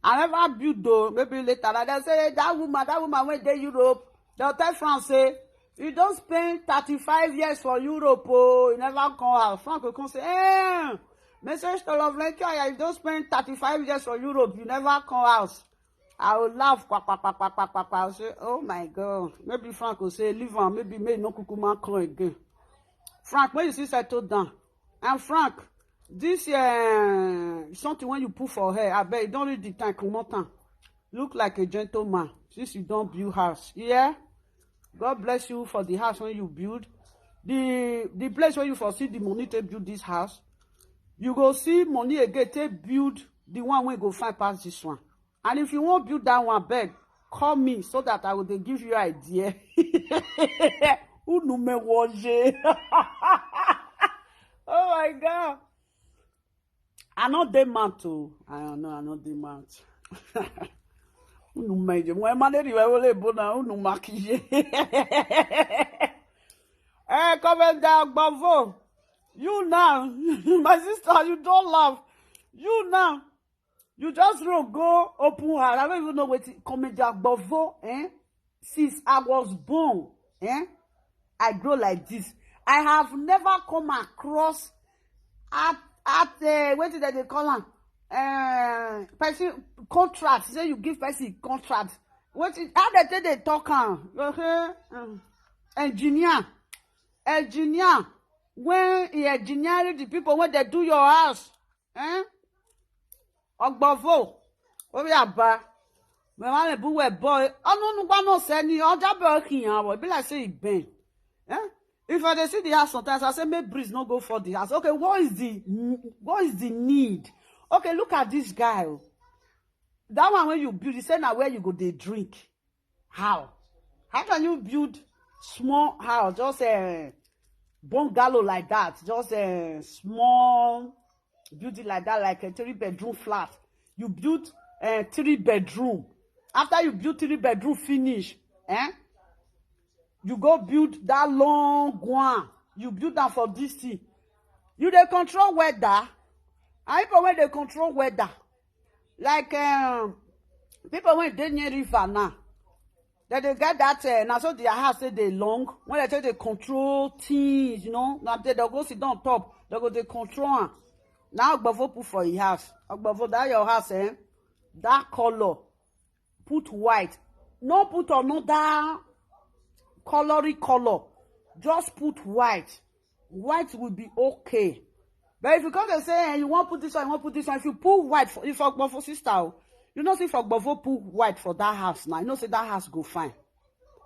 I never build though. Maybe later, like they say that woman, that woman went there Europe. They'll tell France say, "You don't spend thirty-five years for Europe, oh, you never come out." Frank will come say, "Eh, message to love like you, you don't spend thirty-five years for Europe, you never come out." I will laugh, quack, quack, quack, quack, quack, quack, quack. I'll say, "Oh my God." Maybe Frank will say, "Leave am, maybe may no kukuma come again." Frank, when you see settle down. And Frank, this, uh, something when you put for hair, I bet you don't read the time, come on time. Look like a gentleman since you don't build house. Yeah? God bless you for the house when you build. The, the place where you foresee the money to build this house, you go see money again to build the one wey go fine pass this one. And if you won't build that one, beg, call me so that I will dey give you idea. Unu me woje. Oh my God. I no dey mad too. I know I no dey mad. Unu me je. Mo ma le ri we wo le bo na, unu ma ki je. Eh, comment down, Gbavo. You now, my sister, you don't laugh. You now, you just run go open her. I don't even know what comment down, Gbavo, eh? Since I was born, eh? I grow like this. I have never come across at, at, uh, what did they call am? Uh, person contract. Say you give person contract. What is, how they take they talk am? Okay. Um, engineer. Engineer. When he engineering the people when they do your house, eh? Ogbofo. Obi aba. Me ma le bu we boy. Onu nu gba no se ni oja be kiyan wo. Be like say he bend. Eh? If I dey see the house sometimes, I say, "Make breeze no go for the house." Okay, what is the, what is the need? Okay, look at this guy. Oh. That one when you build, you say now where you go dey drink. How? How can you build small house, just a bungalow like that, just a small building like that, like a three bedroom flat? You build a three bedroom. After you build three bedroom finish, eh? You go build that long one. You build am for this thing. You dey control weather. And people wey dey control weather, like, um, people wey dey near river now, dem dey get that, uh, na so their house take dey long, when dem take dey control things, you know, na dem, dem go sit down top, dem go dey control am. Na Ogbovo put for him house. Ogbovo, that your house, eh? That color, put white. No put another coloring color. Just put white. White will be okay. But if you come and say, eh, you wan put this one, you wan put this one, if you put white for, if Ogbovo sister, oh, you know say if Ogbovo put white for that house now, you know say that house go fine.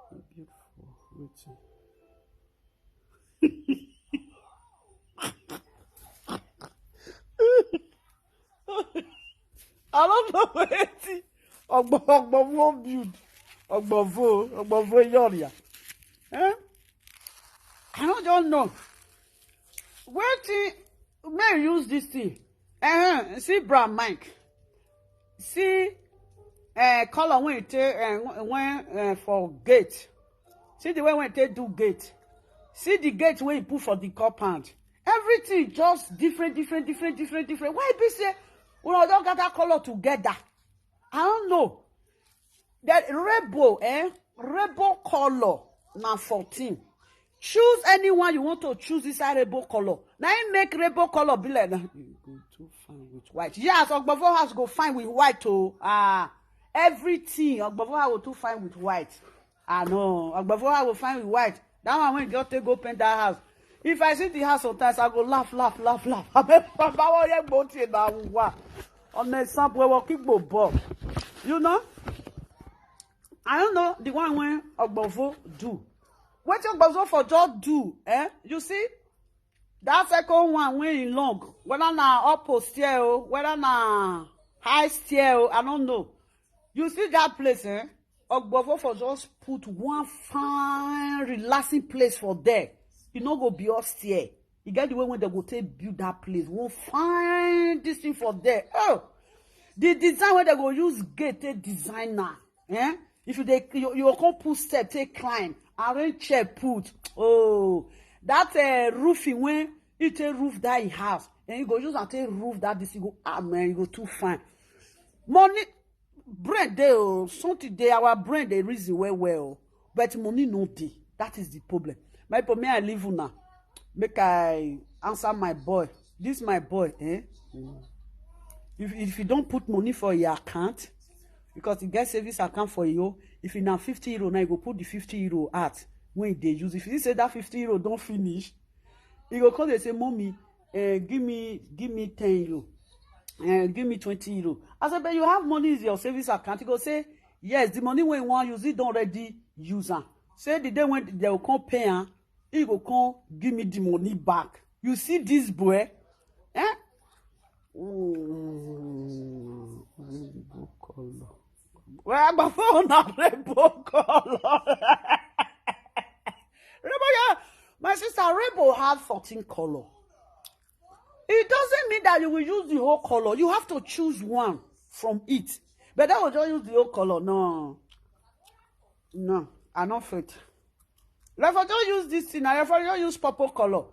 Beautiful. Wetin? I don't know wetin Ogbo-, Ogbovo build. Ogbovo, Ogbovo Yoria. Eh? I no just know. Wetin, make you use this thing. Uh-huh. See Brown Mike. See, uh, color wey he take, uh, when, uh, for gate. See the way wey he take do gate. See the gate wey he put for the compound. Everything just different, different, different, different, different. Why be say una don gather color together? I don't know. That rainbow, eh? Rainbow color na fourteen. Choose anyone you want to choose inside rainbow color. Na him make rainbow color be like that. You go too fine with white. Yes, Ogbovo house go fine with white oh. Ah, everything Ogbovo house go too fine with white. Ah no, Ogbovo house go fine with white. That one wey just take go paint that house. If I see the house sometimes, I go laugh, laugh, laugh, laugh. Abeg, Baba, what you go to that one? On the sample, we keep go bob. You know? I don't know the one wey Ogbovo do. Wetin Ogbovo for just do, eh? You see, that second one wey e long, whether na up stair o, whether na high stair o, I don't know. You see that place, eh? Ogbovo for just put one fine, relaxing place for there. E no go be upstairs. E get the way wey dem go take build that place. One fine this thing for there. Oh, the design wey dem go use gate take design am. Eh? If you dey, you, you go come put step, take climb, arrange chair, put. Oh, that, eh, roofing wey e take roof that e house, and you go use am take roof that this, you go, ah, man, you go too fine. Money, brain dey oh, something dey, our brain dey reason well well oh, but money no dey. That is the problem. My people, may I leave una. Make I answer my boy. This my boy, eh? Mm. If, if you don't put money for your account, because you get savings account for you, if you na fifty euro now, you go put the fifty euro out when they use. If you say that fifty euro don't finish, you go call, they say, "Mommy, eh, give me, give me ten euro. Eh, give me twenty euro." I said, "But you have money in your savings account." He go say, "Yes, the money when you want use, it don't already use am." Say the day when they will come pay am, he go come give me the money back. You see this boy? Eh? Mm, rainbow color. Well, my phone na rainbow color. Rainbow, yeah. My sister, rainbow have fourteen color. It doesn't mean that you will use the whole color. You have to choose one from it. But that will just use the whole color. No. No, I no fit. Therefore, don't use this thing. Therefore, don't use purple color.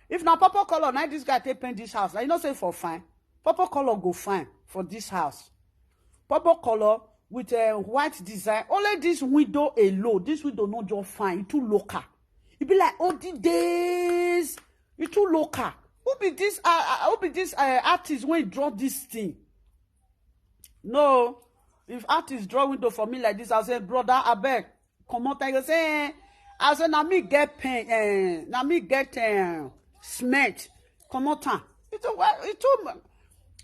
If na purple color, now this guy take paint this house. Now you know say for fine. Purple color go fine for this house. Purple color with a white design. Only this window alone. This window no just fine. It too local. It be like all the days. It too local. Who be this? Uh, uh, who be this, uh, artist when draw this thing? No, if artist draw window for me like this, I say, "Brother, abeg, comot." I go say, eh, I say, "Na me get pen, eh, na me get, eh, cement. Comot am." It too, well, it too,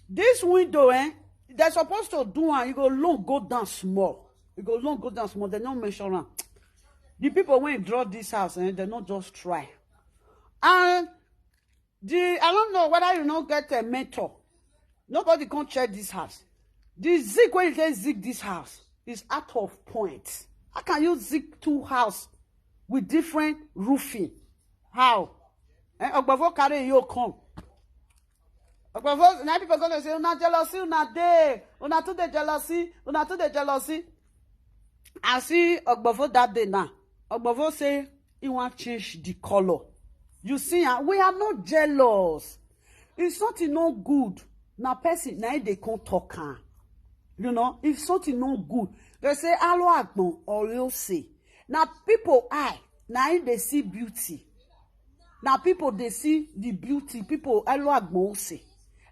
this window, eh, they're supposed to do am. You go long go down small. You go long go down small. They no mention am. The people when draw this house, eh, they no just try. And the, I don't know whether you no get a mentor. Nobody come check this house. The zinc wey you take zinc this house is out of point. How can you zinc two house with different roofing? How? Eh, Ogbovo carry you come. Ogbovo, now people gonna say, "Una jealousy, una dey, una too dey jealousy, una too dey jealousy." I see Ogbovo that day now. Ogbovo say, He wan change the color. You see, ah, we are not jealous. If something no good, na person na him dey come talk am. You know, if something no good, they say alo agbon or say. Na people eye na him dey see beauty. Na people dey see the beauty. People alo agbon say.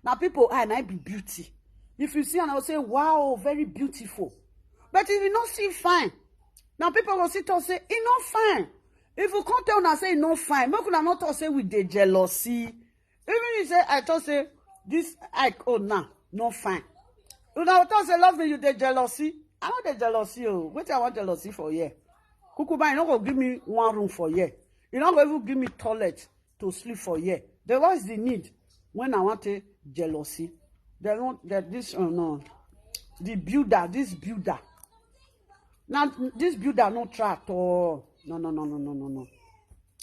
Na people eye na him be beauty. If you see am, I will say, "Wow, very beautiful." But if you no see fine, na people go see talk say e no fine. If you come tell una say e no fine, make una no talk say we dey jealousy. Even if say I talk say this Ike own now no fine, una go talk say, "Lovely, you dey jealousy." I no dey jealousy o. Wetin I wan jealousy for here? Kukuma, you no go give me one room for here. You no go even give me toilet to sleep for here. Then what's the need when I want a jealousy? They no, that this, uh, no. The builder, this builder. Now, this builder no try at all. No, no, no, no, no, no, no.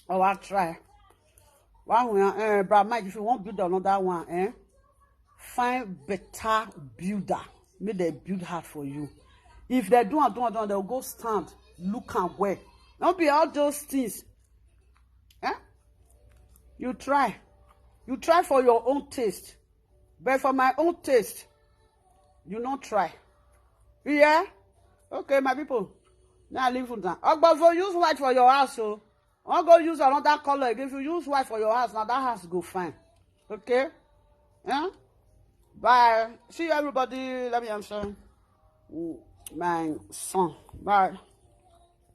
Oh, I try. One way, eh, Brad Mike, if you want build another one, eh, find better builder. Make they build hard for you. If they do and do and do, they'll go stand, look and wear. Don't be all those things. Eh? You try. You try for your own taste. But for my own taste, you not try. Yeah? Okay, my people. Now I leave it now. Ogbavo, use white for your house, so I'll go use another color. If you use white for your house, now that house go fine. Okay? Yeah? Bye. See you, everybody. Let me answer. Mm, my son. Bye.